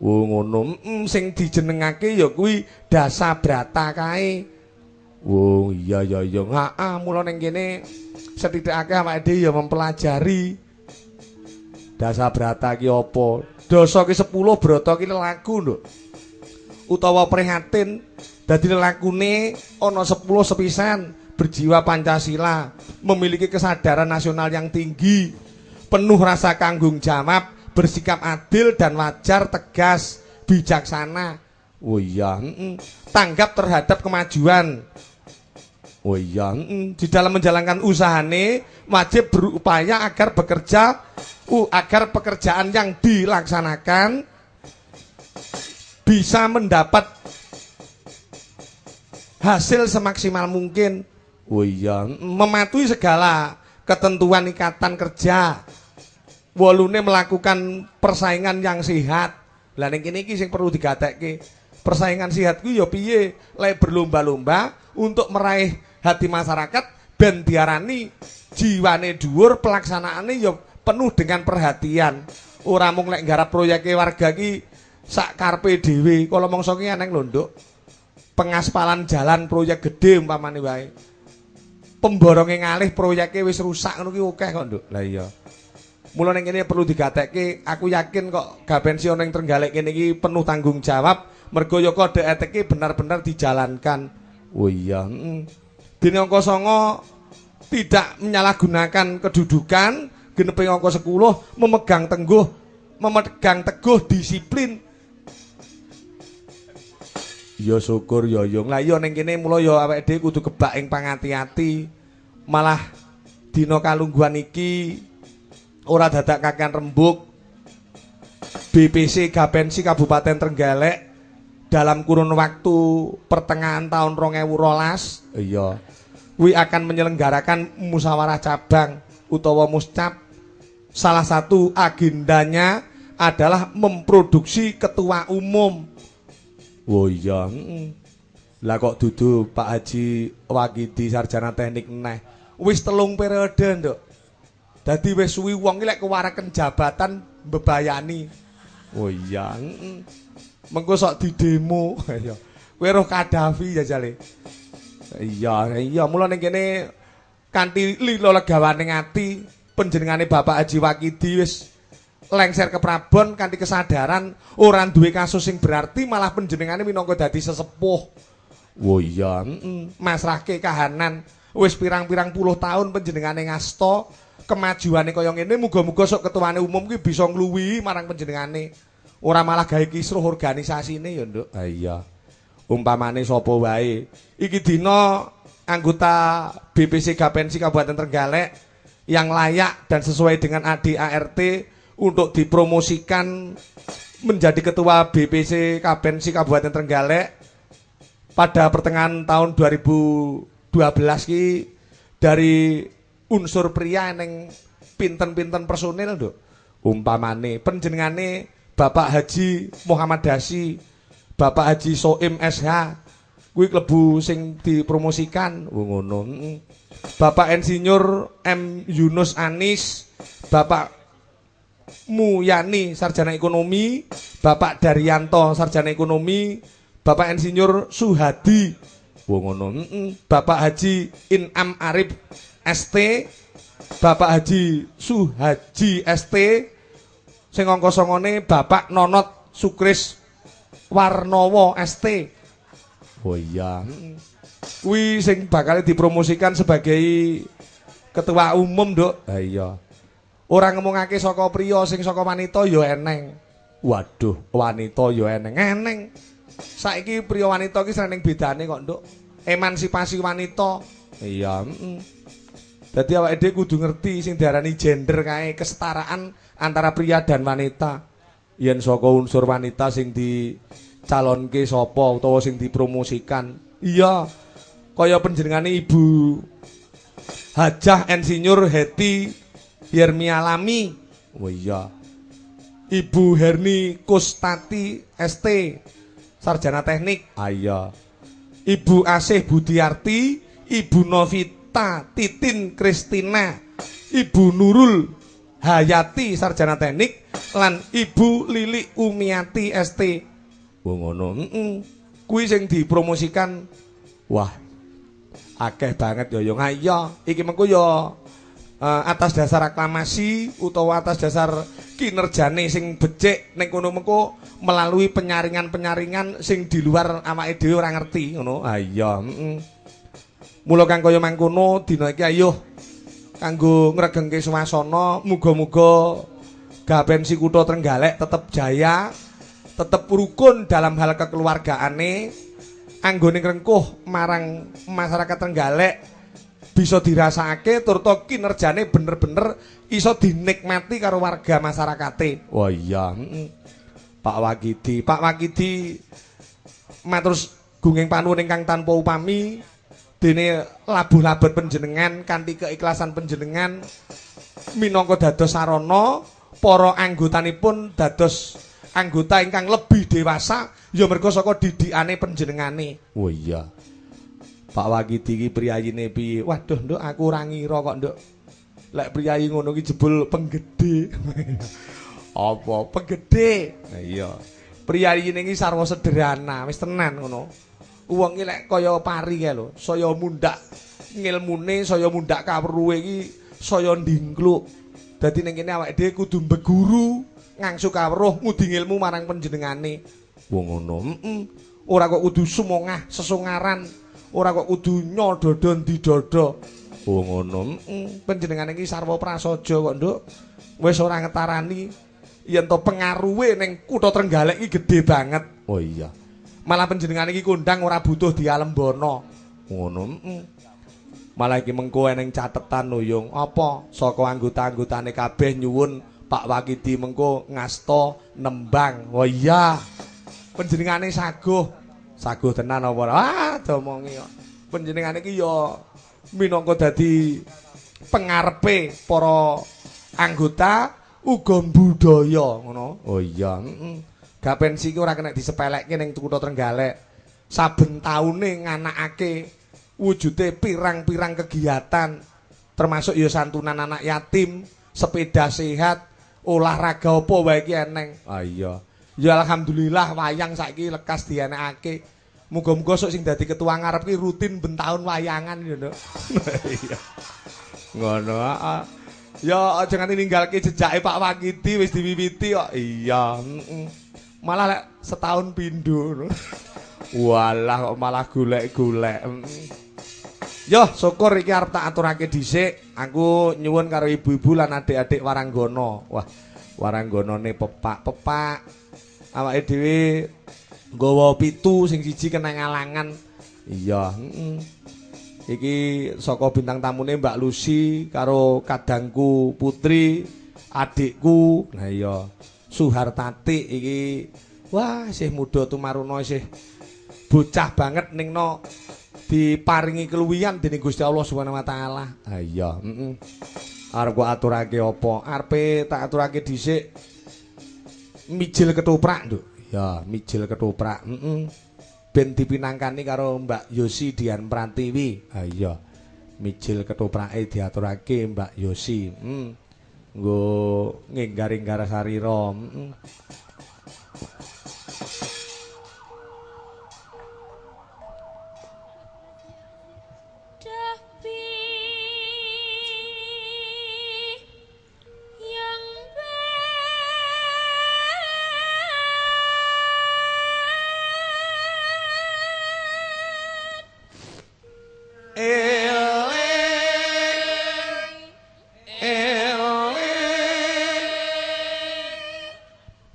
Oh ngono, sing dijenengake ya kuwi Dasabrata kae. Oh iya iya iya, heeh, mula ning kene setidakake awake dhewe ya mempelajari Dasabrata ki apa. Dasa ki 10, brata ki lelaku, Nduk. Utawa prihatin, dadi lelakune ana 10 sepisan, berjiwa Pancasila, memiliki kesadaran nasional yang tinggi, penuh rasa tanggung jawab, bersikap adil dan wajar, tegas, bijaksana. Oh iya, tanggap terhadap kemajuan. Oh iya, di dalam menjalankan usahane wajib berupaya agar bekerja agar pekerjaan yang dilaksanakan bisa mendapat hasil semaksimal mungkin. Oh iya, mematuhi segala ketentuan ikatan kerja. Wolune melakukan persaingan yang sehat. Lah ning kene iki sing perlu digatekke. Persaingan sehat kuwi ya piye? Lek berlomba-lomba untuk meraih hati masyarakat ben diarani jiwane dhuwur, pelaksanaane ya penuh dengan perhatian. Ora mung lek nggarap proyeke warga ki sak karepe dhewe. Kala mangsa ki eneng lho, Nduk. Pengaspalan jalan proyek gede umpamane wae. Pemboronge ngalih proyeke wis rusak ngono ki akeh kok, Nduk. Lah iya. Mula ning kene perlu digatekke, aku yakin kok Gapensi ana ing Trenggalek kene iki penuh tanggung jawab, mergo ya kode etike benar-benar dijalankan. Oh iya, Dene angka 9 tidak menyalahgunakan kedudukan, genepe angka 10 memegang teguh disiplin. Ya syukur ya yo. Lah iya ning kene mula ya awake dhewe kudu kebak ing pangati-ati. Malah dina kalungguhan iki ora dadak kakean rembug. BPC Gapensi Kabupaten Trenggalek dalam kurun waktu pertengahan tahun 2012, iya, kuwi akan menyelenggarakan musyawarah cabang utawa muscab. Salah satu agendanya adalah memproduksi ketua umum. Oh iya, Lah kok dudu Pak Haji Wakidi sarjana teknik neh. Wis 3 periode, Nduk. Dadi wis suwi wong iki lek kewareken jabatan mbebayani. Oh iya, Mengko sok didemo. Iya. Kowe roh Kadafi jajale. Iya, iya, mula ning kene kanthi lila legawaning ati panjenengane Bapak Haji Wakidi wis lengser ke Prabon kanthi kesadaran ora duwe kasus sing berarti, malah panjenengane minangka dadi sesepuh. Oh iya, masrahke kahanan wis pirang-pirang puluh tahun panjenengane ngasta kemajuane kaya ngene, muga-muga sok ketuane umum kuwi bisa ngluwihi marang panjenengane. Ora malah gawe kisruh organisasine ya, Nduk. Ha iya. Umpamane sapa wae. Iki dina anggota BPC Gapensi Kabupaten Trenggalek yang layak dan sesuai dengan ADART untuk dipromosikan menjadi ketua BPC Gapensi Kabupaten Trenggalek Pada pertengahan tahun 2012 ki dari unsur pria eneng pinten-pinten personil, Nduk. Umpamane panjenengane Bapak Haji Muhammad Dasi, Bapak Haji Soim SH, kuwi klebu sing dipromosikan. Oh ngono. Bapak Insinyur M Yunus Anis, Bapak Muyani sarjana ekonomi, Bapak Daryanto sarjana ekonomi, Bapak Insinyur Suhadi. Oh ngono. Bapak Haji Inam Arif ST, Bapak Haji Suhaji ST, sing angka songone Bapak Nonot Sukris Warnowo ST. Oh iya. Kuwi sing bakal dipromosikan sebagai ketua umum, Nduk. Ha iya. Ora ngomongake saka priya, sing saka wanita ya eneng. Waduh, wanita ya eneng. Eneng. Saiki priya wanita iki seneng bedane kok, Nduk. Emansipasi wanita. Iya, Dadi awake dhewe kudu ngerti sing diarani gender kae, kesetaraan antara pria dan wanita. Yen saka unsur wanita sing dicalonke sapa utawa sing dipromosikan. Iya. Kaya panjenengane Ibu Hajah Insinyur Heti Yermialami. Oh iya. Ibu Herni Kustati ST, sarjana teknik. Ah iya. Ibu Asih Budiarti, Ibu Novita Titin Kristina, Ibu Nurul Hayati sarjana teknik, lan Ibu Lili Umiati ST. Oh ngono. Kuwi sing dipromosikan. Wah, akeh banget ya yo. Iya, iki mengko ya atas dasar aklamasi utawa atas dasar kinerjane sing becik ning kono mengko melalui penyaringan-penyaringan sing di luar awake dhewe ora ngerti ngono. Ah iya, Mula kang kaya mangkono dina iki ayo kanggo ngregengke swasana, muga-muga Gapensi Kutha Trenggalek tetep jaya, tetep rukun dalam hal kekeluargaane, anggone ngrengkuh marang masyarakat Trenggalek bisa dirasakake turta kinerjane bener-bener iso dinikmati karo warga masyarakate. Wah iya, Pak Wakidi, Pak Wakidi matur gunging panuwun ingkang tanpa upami. Dene labuh-labet panjenengan kanthi keikhlasan panjenengan minangka dados sarana para anggotanipun dados anggota ingkang lebih dewasa ya merga saka didikane panjenengane. Oh iya. Pak Wakidi iki priyayine piye? Waduh, Nduk, aku ora ngira kok, Nduk. Lek priyayi ngono ki jebul penggede. Apa penggede? Nah iya. Priyayine iki sarwa sederhana, wis tenan ngono. Wong iki lek kaya pari kae lho, saya mundhak ngilmune, saya mundhak kawruhe iki saya ndingkluk. Dadi ning kene awake dhewe kudu mbeguru, ngangsu kawruh, ngudi ngilmu marang panjenengane. Wong ngono. Ora kok kudu sumongah sesongaran, ora kok kudu nyododo ndidodo. Wong ngono. Panjenengane iki sarwa prasaja kok, Nduk. Wis ora ngetarani yen to pengaruhe ning kutha Trenggalek iki gedhe banget. Oh iya. Malah panjenengane iki kondang ora butuh dialembono. Ngono. Malah iki mengko eneng catetan lho, Yung. Apa saka anggota-anggotane kabeh nyuwun Pak Wakidi mengko ngasta nembang. Oh iya. Panjenengane saguh. Saguh tenan apa ora? Ah, domongi kok. Panjenengane iki ya minangka dadi pengarepe para anggota uga budaya ngono. Oh iya, Gapensi iki ora kena disepelekke ning kutha Trenggalek. Saben taune nganakake wujude pirang-pirang kegiatan, termasuk ya santunan anak yatim, sepeda sehat, olahraga apa wae iki eneng. Ah iya. Ya alhamdulillah wayang saiki lekas dienekake. Muga-muga sok sing dadi ketua ngarep ki rutin ben taun wayangan ya, Nduk. Iya. Ngono heeh. Ya aja nganti ninggalke jejake Pak Wakidi wis diwiwiti kok. Iya, Malah lek setahun pindho. Walah kok malah golek-golek. Yo syukur iki arep tak aturake dhisik. Aku nyuwun karo ibu-ibu lan adik-adik Waranggono. Wah, Waranggonone pepak-pepak. Awake dhewe nggawa pitu sing siji kena ngalangan. Iya, Iki saka bintang tamune Mbak Lucy karo kadangku Putri, adikku. Nah iya, Suhartati iki wah isih muda tumaruna isih bocah banget ningno diparingi keluwihan dening Gusti Allah Subhanahu wa taala. Ha iya, heeh. Arep kok aturake apa? Arepe tak aturake dhisik mijil ketoprak, Nduk. Ya, mijil ketoprak. Heeh. Ben dipinangkani karo Mbak Yosi Dian Prantiwi. Ha iya. Mijil ketoprake diaturake Mbak Yosi. Heeh. Nggo nginggar-inggar sarira. Heeh.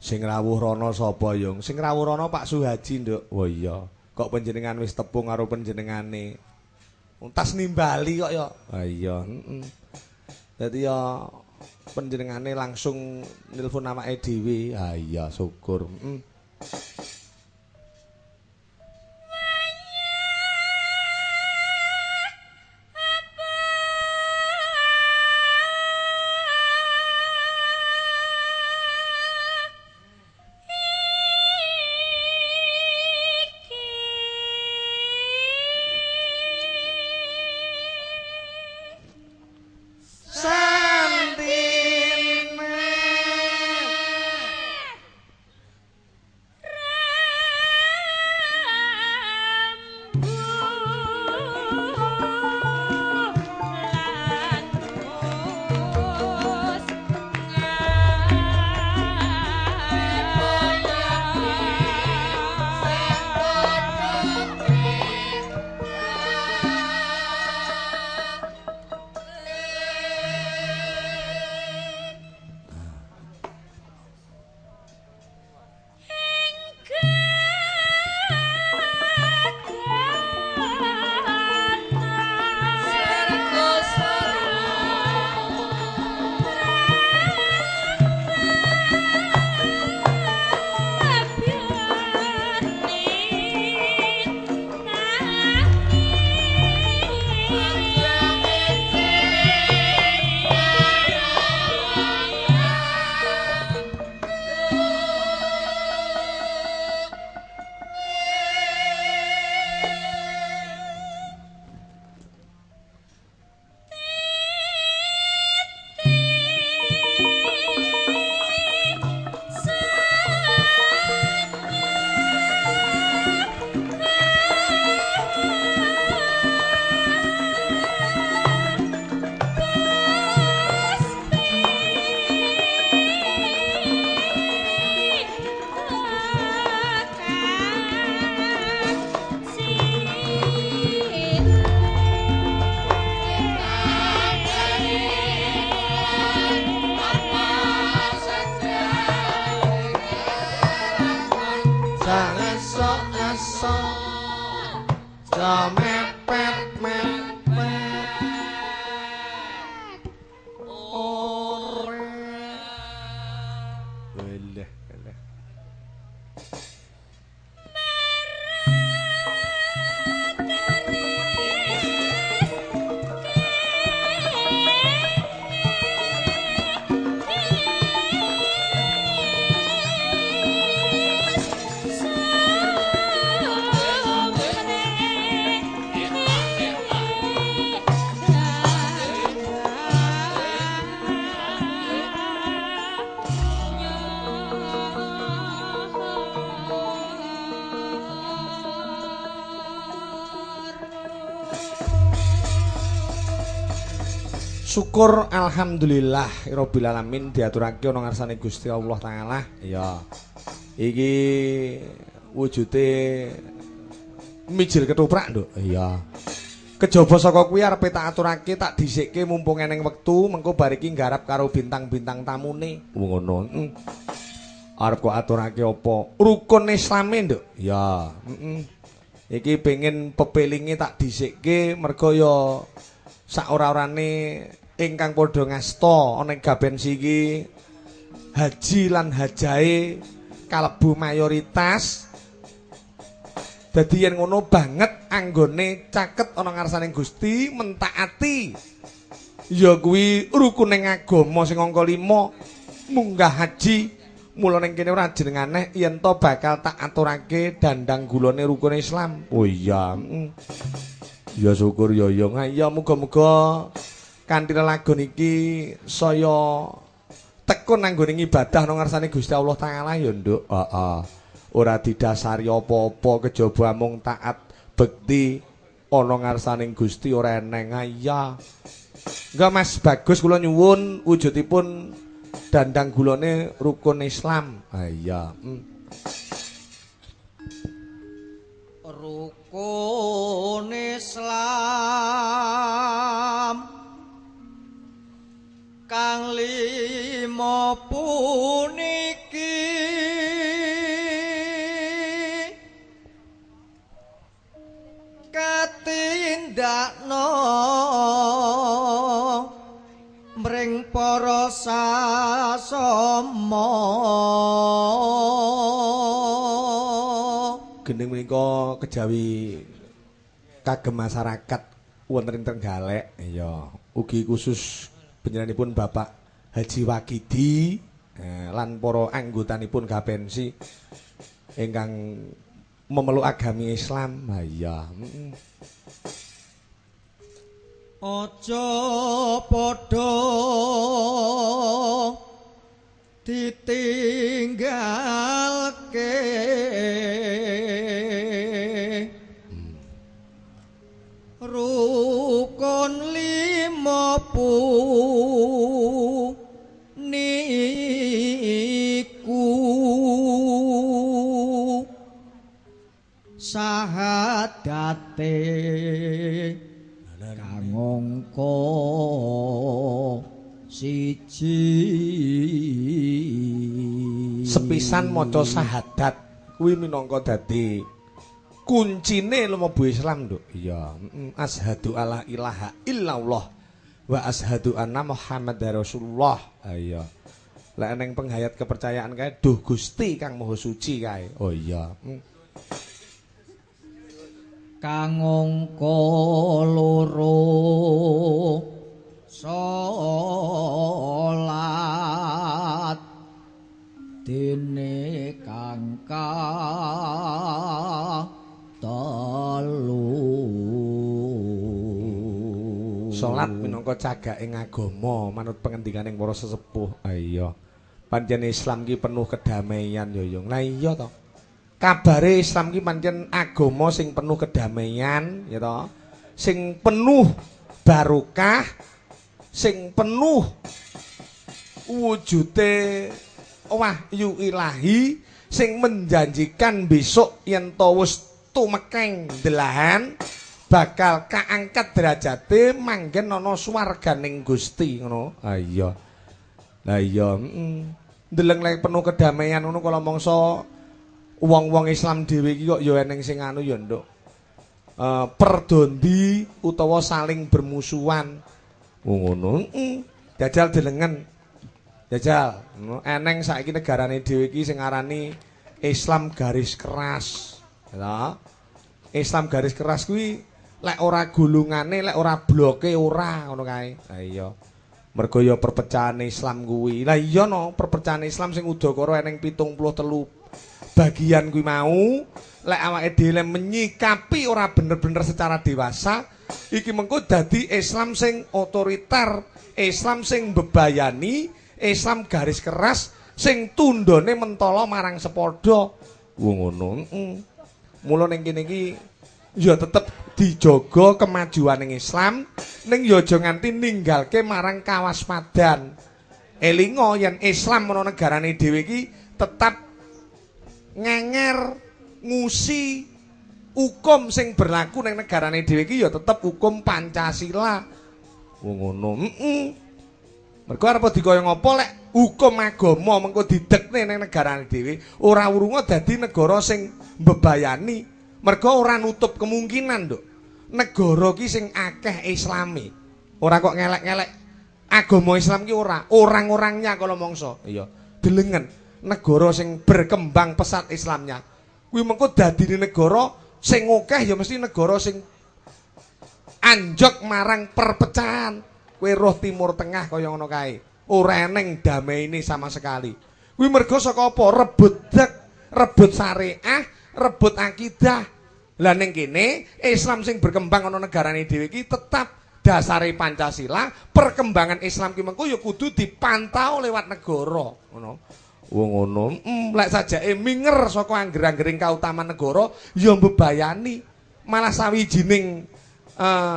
Sing rawuh rono sapa, Yung? Sing rawuh rono Pak Suhaji, Nduk. Wah iya, kok panjenengan wis tepung karo panjenengane. Tas nimbali kok ya. Ha iya, heeh. Dadi ya panjenengane langsung nilpon awake dhewe. Ha iya, syukur. Heeh. Syukur alhamdulillah rabbil alamin diaturake ana ngarsane Gusti Allah taala. Ya. Iki wujude mijil ketoprak, Nduk. Iya. Kejaba saka kuwi arepe tak aturake tak dhisikke mumpung eneng wektu mengko bar iki nggarap karo bintang-bintang tamune. Ngono. Arep kok aturake apa? Rukun Islame, Nduk. Ya, heeh. Iki pengen pepelinge tak dhisikke mergo ya sak ora-orane ingkang padha ngasta ana ing Gabensi iki haji lan hajahe kalebu mayoritas. Dadi yen ngono banget anggone caket ana ngarsane Gusti mentaati. Ya kuwi rukuning agama sing angka 5 munggah haji. Mula ning kene ora jeneng aneh yen to bakal tak aturake dandang gulane rukun Islam. Oh iya. Ya syukur ya ya. Ya muga-muga kanthi lelagon iki saya tekun anggone ngibadah nang ngarsane Gusti Allah Taala ya, Nduk. Heeh. Ora didasari apa-apa kejaba mung taat bekti ana ngarsane Gusti ora eneng. Ya. Enggak Mas Bagus kula nyuwun wujudipun dandang gulane rukun Islam. Ah iya. Rukun Islam kang lima puniki katindakno mring para sasama. Gending menika kejawi kagem masyarakat wonten ing Trenggalek. Iya, ugi khusus panjenenganipun Bapak Haji Wakidi lan para anggotanipun Gapensi ingkang memeluk agami Islam. Ha iya. Aja padha ditinggalke rukun lima puniku sahadate kang angka siji. Sepisan maca syahadat kuwi minangka dadi kuncine lumebu Islam, Nduk. Iya, asyhadu alla ilaha illallah wa asyhadu anna Muhammadar Rasulullah. Ha iya. Lek eneng penghayat kepercayaan kae duh Gusti kang Maha Suci kae. Oh iya. Kang angka loro salat dene kang telu. Salat minangka cagaking agama manut pengendikaning para sesepuh. Ha iya. Pancen Islam ki penuh kedamaian ya, Yung. Lah iya to. Kabare Islam ki pancen agama sing penuh kedamaian, ya to. Sing penuh barokah, sing penuh wujute wahyu ilahi sing menjanjikan besok yen to wis tumekeng delahan bakal kaangkat derajate manggen ana swarganing Gusti ngono. Ha iya. Lah iya, ndeleng lek penuh kedamaian ngono kala mangsa wong-wong Islam dhewe iki kok ya eneng sing anu ya, Nduk. Perdondi utawa saling bermusuhan. Ngono. Jajal delengen. Jajal, eneng saiki negarane dhewe iki sing aranane Islam garis keras. Ya. Islam garis keras kuwi lek ora golongane, lek ora bloke ora ngono kae. Lah iya. Mergo ya perpecahan Islam kuwi. Lah iya no, perpecahan Islam sing udakara eneng 73 bagian kuwi mau, lek awake dhewe menyikapi ora bener-bener secara dewasa, iki mengko dadi Islam sing otoriter, Islam sing mbebayani, Islam garis keras sing tundone mentala marang sepadha. Wong ngono. Mula ning kene iki ya tetep dijaga kemajuan ing Islam, ning ya aja nganti ninggalke marang kawaspadan. Elinga yen Islam ana negarane dhewe iki tetap ngenger ngusi hukum sing berlaku ning negarane dhewe iki ya tetep hukum Pancasila. Wong ngono. Mergo arep dikaya ngapa lek hukum agama mengko didekne ning negarane dhewe ora wurunga dadi negara sing mbebayani. Mergo ora nutup kemungkinan, Nduk. Negara ki sing akeh Islame. Ora kok ngelek-ngelek agama Islam ki ora, orang-orangnya kala mangsa. Iya, delengen negara sing berkembang pesat Islamnya. Kuwi mengko dadine negara Sing akeh ya mesti negara sing anjok marang perpecahan. Kowe roh Timur Tengah kaya ngono kae. Ora eneng dameine sama sekali. Kuwi mergo saka apa? Rebut dek, rebut syariah, rebut akidah. Lah ning kene Islam sing berkembang ana negarane dhewe iki tetap dasare Pancasila, perkembangan Islam ki mengko ya kudu dipantau lewat negara, ngono. Wong ngono, lek sajake minger saka angger-anggering kautaman negara ya mbebayani. Malah sawijining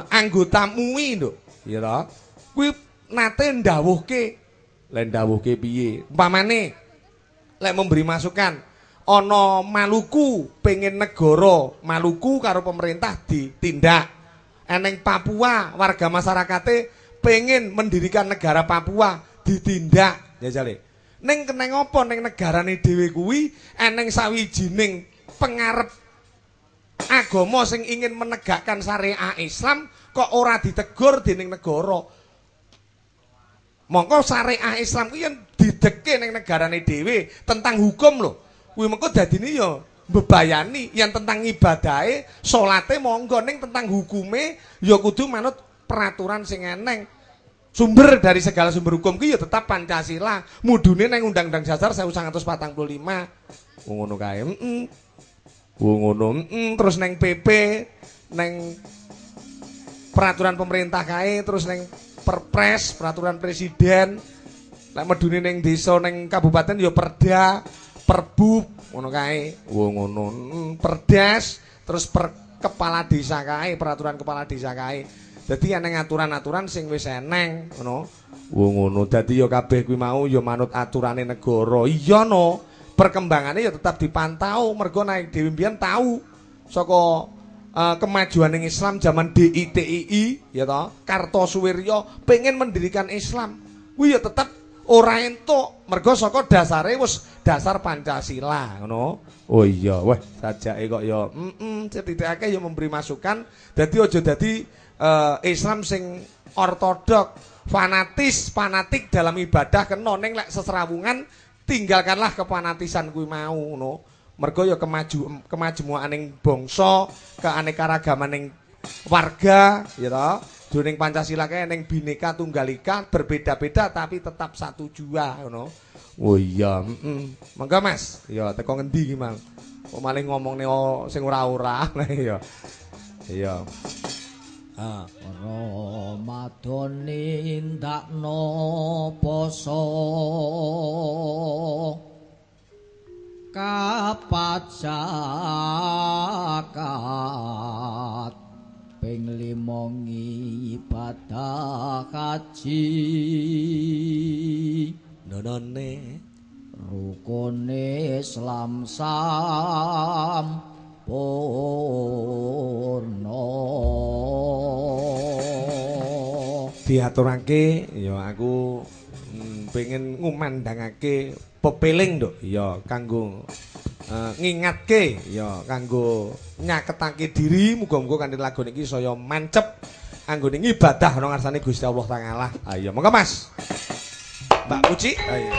anggota MUI, Nduk. Iya ta? Kuwi nate ndawuhke. Lek ndawuhke piye? Umpamane lek memberi masukan ana Maluku pengen negara Maluku karo pemerintah ditindak. Eneng Papua warga masyarakate pengen mendirikan negara Papua ditindak. Jajale. Ning keneng apa ning negarane dhewe kuwi eneng sawijining pengarep agama sing ingin menegakkan syariah Islam kok ora ditegur dening negara. Mongko syariah Islam kuwi yen dideke ning negarane dhewe tentang hukum lho. Kuwi mengko dadine ya mbebayani yang tentang ibadahe, salate monggo, ning tentang hukume ya kudu manut peraturan sing eneng. Sumber dari segala sumber hukum ki ya tetap Pancasila. Mudune nang Undang-Undang Dasar 1945. Wong ngono kae. Heeh. Wong ngono, terus neng PP, neng peraturan pemerintah kae, terus neng Perpres, peraturan presiden. Lek medune neng desa, neng kabupaten ya perda, perbub, ngono kae. Wong ngono, perdes, terus per kepala desa kae, peraturan kepala desa kae. Dadi eneng aturan-aturan sing wis eneng, ngono. Wong ngono, dadi ya kabeh kuwi mau ya manut aturane negara. Iya no. Perkembangannya ya tetap dipantau, mergo naik dhewe mbiyen tau saka kemajuan Islam zaman DITII ya toh, Kartosuwiryo pengen mendirikan Islam. Kuwi ya tetep ora entuk, mergo saka dasare wis dasar Pancasila, ngono. Oh iya, wah sajake kok ya sethithikake ya memberi masukan. Dadi aja dadi Islam sing ortodok, fanatis, fanatik dalam ibadah kena, ning lek sesrawungan tinggalkanlah kefanatisan kuwi mau, ngono. Mergo ya kemajemukaning bangsa, keanekaragamaning warga, ya toh. Jroning Pancasila kae ning Bhinneka Tunggal Ika, berbeda-beda tapi tetap satu jua, ngono. Oh iya, Monggo Mas. Ya teko ngendi iki, Mang? Kok malah ngomongne sing ora-ora. Ya. Iya. Ah, Ramadan nindakno poso kapat zakat ping 5 ngibadah haji nonone rukune Islam sampurna. Diaturake ya aku pengen ngumandangake pepeling, Nduk. Ya kanggo ngingatke, ya kanggo nyaketake diri, muga-muga kanthi lagu niki saya mancep anggone ngibadah ana ngarsane Gusti Allah Taala. Ayo monggo Mas. Mbak Puji. Ayo.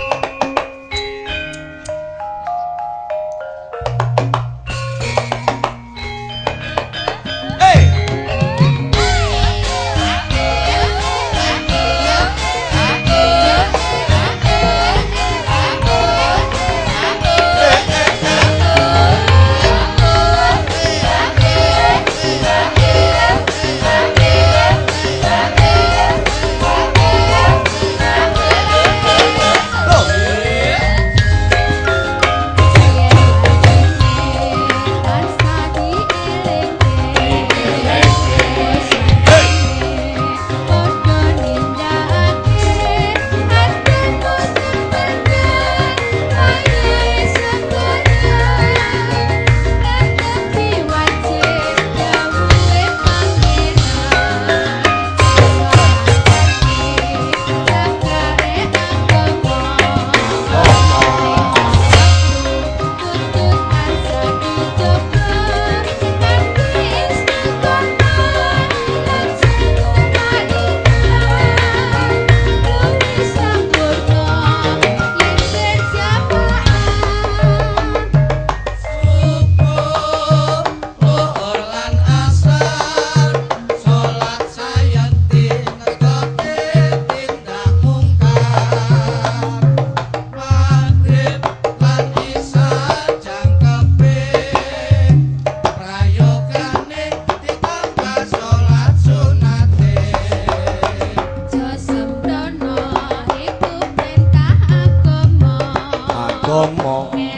agama.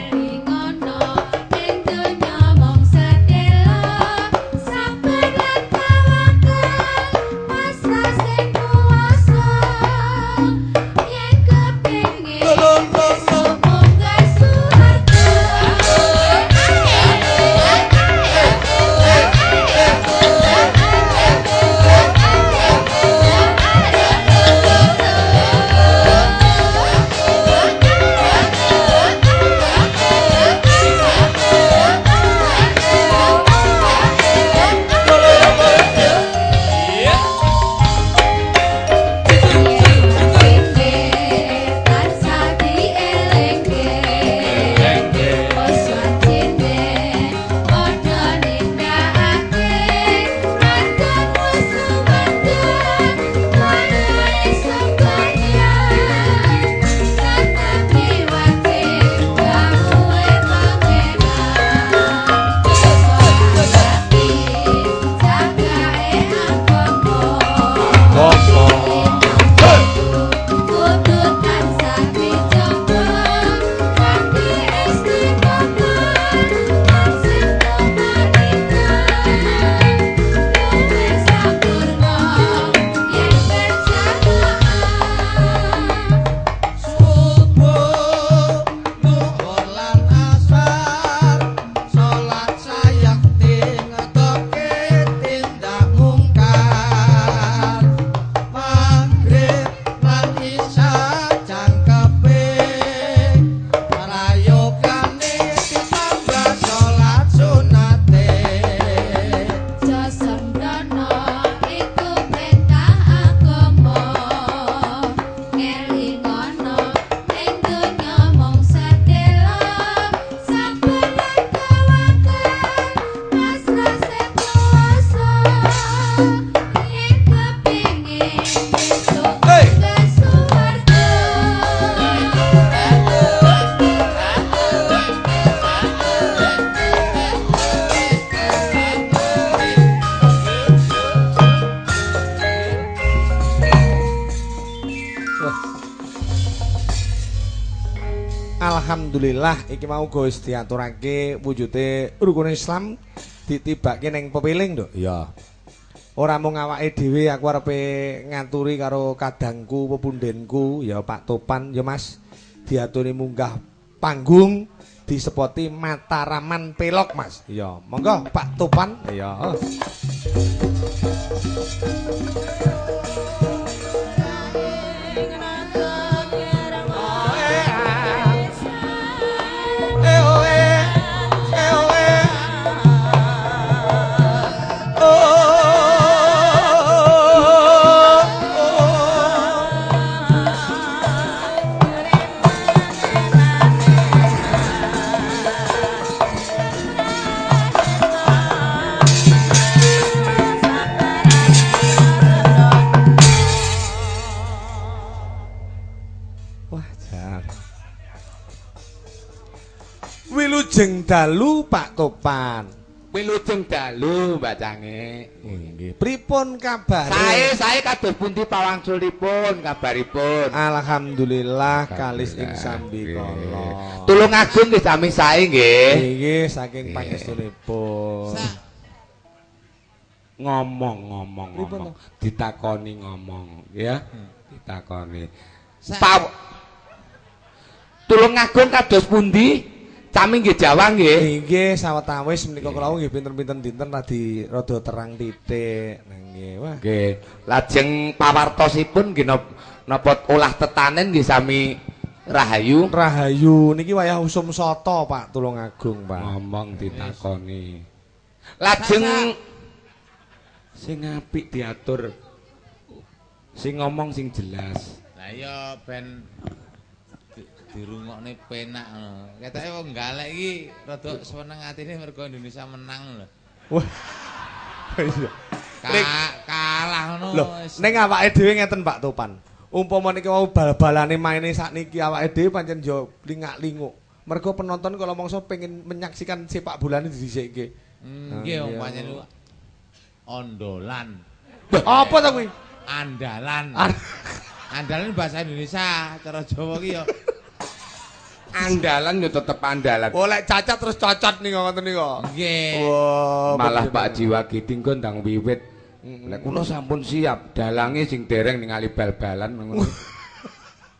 Alhamdulillah iki mau wis diaturake wujude rukun Islam ditibake ning pepiling, Nduk. Iya. Ora mung awake dhewe, aku arepe ngaturi karo kadangku, pepundhenku, ya Pak Topan, ya Mas, diaturi munggah panggung disepoti Mataraman Pelok, Mas. Iya, monggo Pak Topan. Iya. Wilujeng dalu Pak Topan. Wilujeng dalu Mbak Cange. Nggih. Pripun kabare? Sae kados pundi pawangsulipun kabaripun? Alhamdulillah kalis ing sambikala. Tulung agung nggih sami sae nggih. Nggih saking pangestunipun. Ngomong-ngomong ditakoni ngomong ya. Ditakoni. Tulung agung kados pundi? Sami nggih Jawa nggih. Nggih sawetawis menika kula nggih pinten-pinten dinten radi rada terang titik. Nggih. Wah. Nggih. Lajeng pawartosipun nggih napa olah tetanen nggih sami rahayu. Rahayu niki wayah usum soto Pak Tulungagung, Pak. Ngomong ditakoni. Lajeng sing apik diatur. Sing ngomong sing jelas. Lah iya ben dirungokne penak ngono. Ketoke wong galek iki rada seneng atine mergo Indonesia menang lho. Wah. Iya. Kalah ngono. Lho, ning awake dhewe ngeten Pak Topan. Umpama niki wau bal-balane maine sakniki awake dhewe pancen yo lingak-linguk. Mergo penonton kalau mongso pengen menyaksikan sepak bolane didhisikke. Nggih wong pancen ondolan. Apa ta kuwi? Andalan. Andalan bahasa Indonesia, cara Jawa ki yo. Andalan yo tetep andalan. Oh lek cacat terus cocot nih ngoten niku. Nggih. Malah Pak Haji Wakidin kok ndang wiwit. Lek kula sampun siap, dalange sing dereng ningali bal-balan ngono.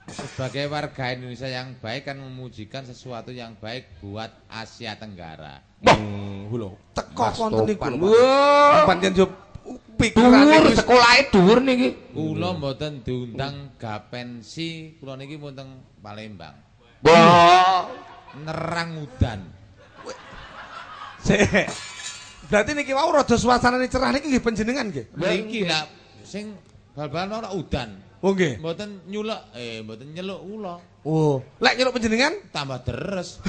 Sebagai warga Indonesia yang baik kan memujikan sesuatu yang baik buat Asia Tenggara. Wah, lho, teko konten niku lho. Pancen yo pikirane dhuwur sekolahe dhuwur niki. Kula mboten diundang Gapensi, kula niki pun teng Palembang. Wah, nerang udan. Sik. Berarti niki wau rada suasanane cerah niki nggih panjenengan nggih. Niki lha sing bal-balan ora udan. Oh nggih. Mboten nyulek, mboten nyeluk kula. Oh, lek nyeluk panjenengan tambah deres.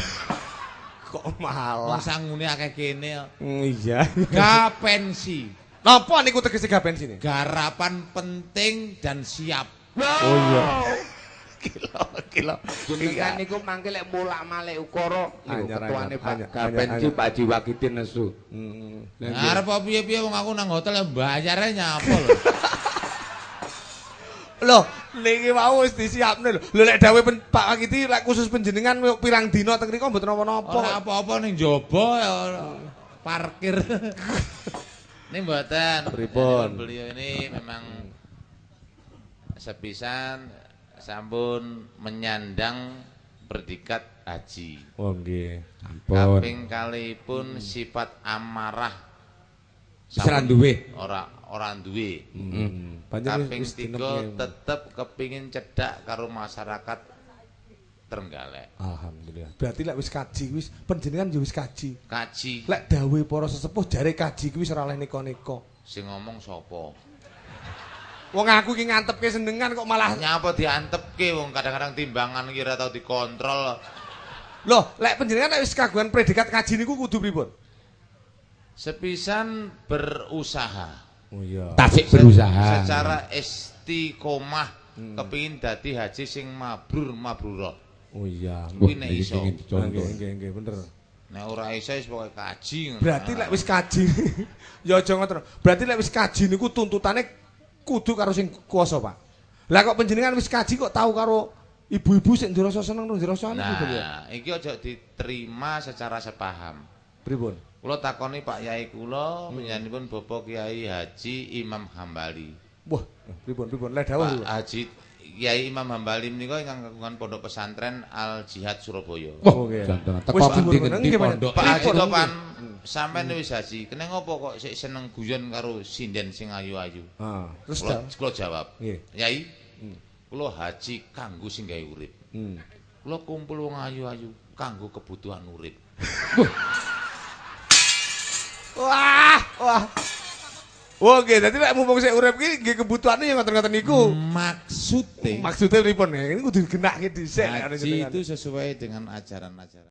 Kok malah wong sangune akeh kene. Iya. Gapensi. Napa niku tegese gapensi niki? Garapan penting dan siap. Oh iya. Gila. Jenengan niku mangke lek molak-malik ukara niku ketuane Pak Gapensi Pak Haji Wakidin nesu. Heeh. Arep piye-piye wong aku nang hotel bayare nyapa lho. Loh, niki wau wis disiapne lho. Lho lek dawuh Pak Wakidi lek khusus panjenengan pirang dina teng mriku mboten napa-napa. Ora apa-apa ning njaba parkir. Ini mboten. Pripun? Beliau ini memang sepisan sampun menyandang predikat haji. Oh nggih. Sampun. Kaping kalihipun sifat amarah wis ora duwe. Ora duwe. Pancen Kaping tiga tetep kepingin cedhak karo masyarakat Trenggalek. Alhamdulillah. Berarti lek wis kaji wis panjenengan yo wis kaji. Kaji. Lek dawuhe para sesepuh jare kaji kuwi wis ora oleh neka-neka. Sing ngomong sapa? Wong aku iki ngantepke senengan kok malah nyapa diantepke wong kadang-kadang timbangan iki ora tau dikontrol. Loh, lek panjenengan lek wis kagungan predikat kaji niku kudu pripun? Sepisan berusaha. Oh iya. Tasik berusaha. Secara istiqomah kepingin dadi haji sing mabrur mabrurah. Oh iya. Kuwi nek iso. Nggih nggih bener. Nek ora iso wis pokoke kaji. Berarti lek wis kaji ya aja ngoten. Berarti lek wis kaji niku tuntutane kudu karo sing kuasa, Pak. Lah kok panjenengan wis kaji kok tahu karo ibu-ibu sing ndirasa seneng ndirasa anu pripun ya? Nah, iki aja diterima secara sepaham. Pripun? Kula takoni Pak Yai kula, panjenenganipun Bapak Kiai Haji Imam Hambali. Wah, pripun pripun lek dawuh. Pak Haji Kiai Imam Hambali menika ingkang kagungan pondok pesantren Al Jihad Surabaya. Wah, teko ngendi-ngendi pondok. Pak Haji Topan, sampean wis haji, kene ngopo kok sik seneng guyon karo sinden sing ayu-ayu? Heeh. Terus kula jawab, Yai, kula haji kanggo sing gawe urip. Kula kumpul wong ayu-ayu kanggo kebutuhan urip. Wah, wah. Oke, dadi lek mumpung sik urip iki nggih kebutuhane ya ngoten-ngoten niku. Maksude pripun ya? Ini kudu digenahke dhisik. Haji itu sesuai dengan ajaran-ajaran.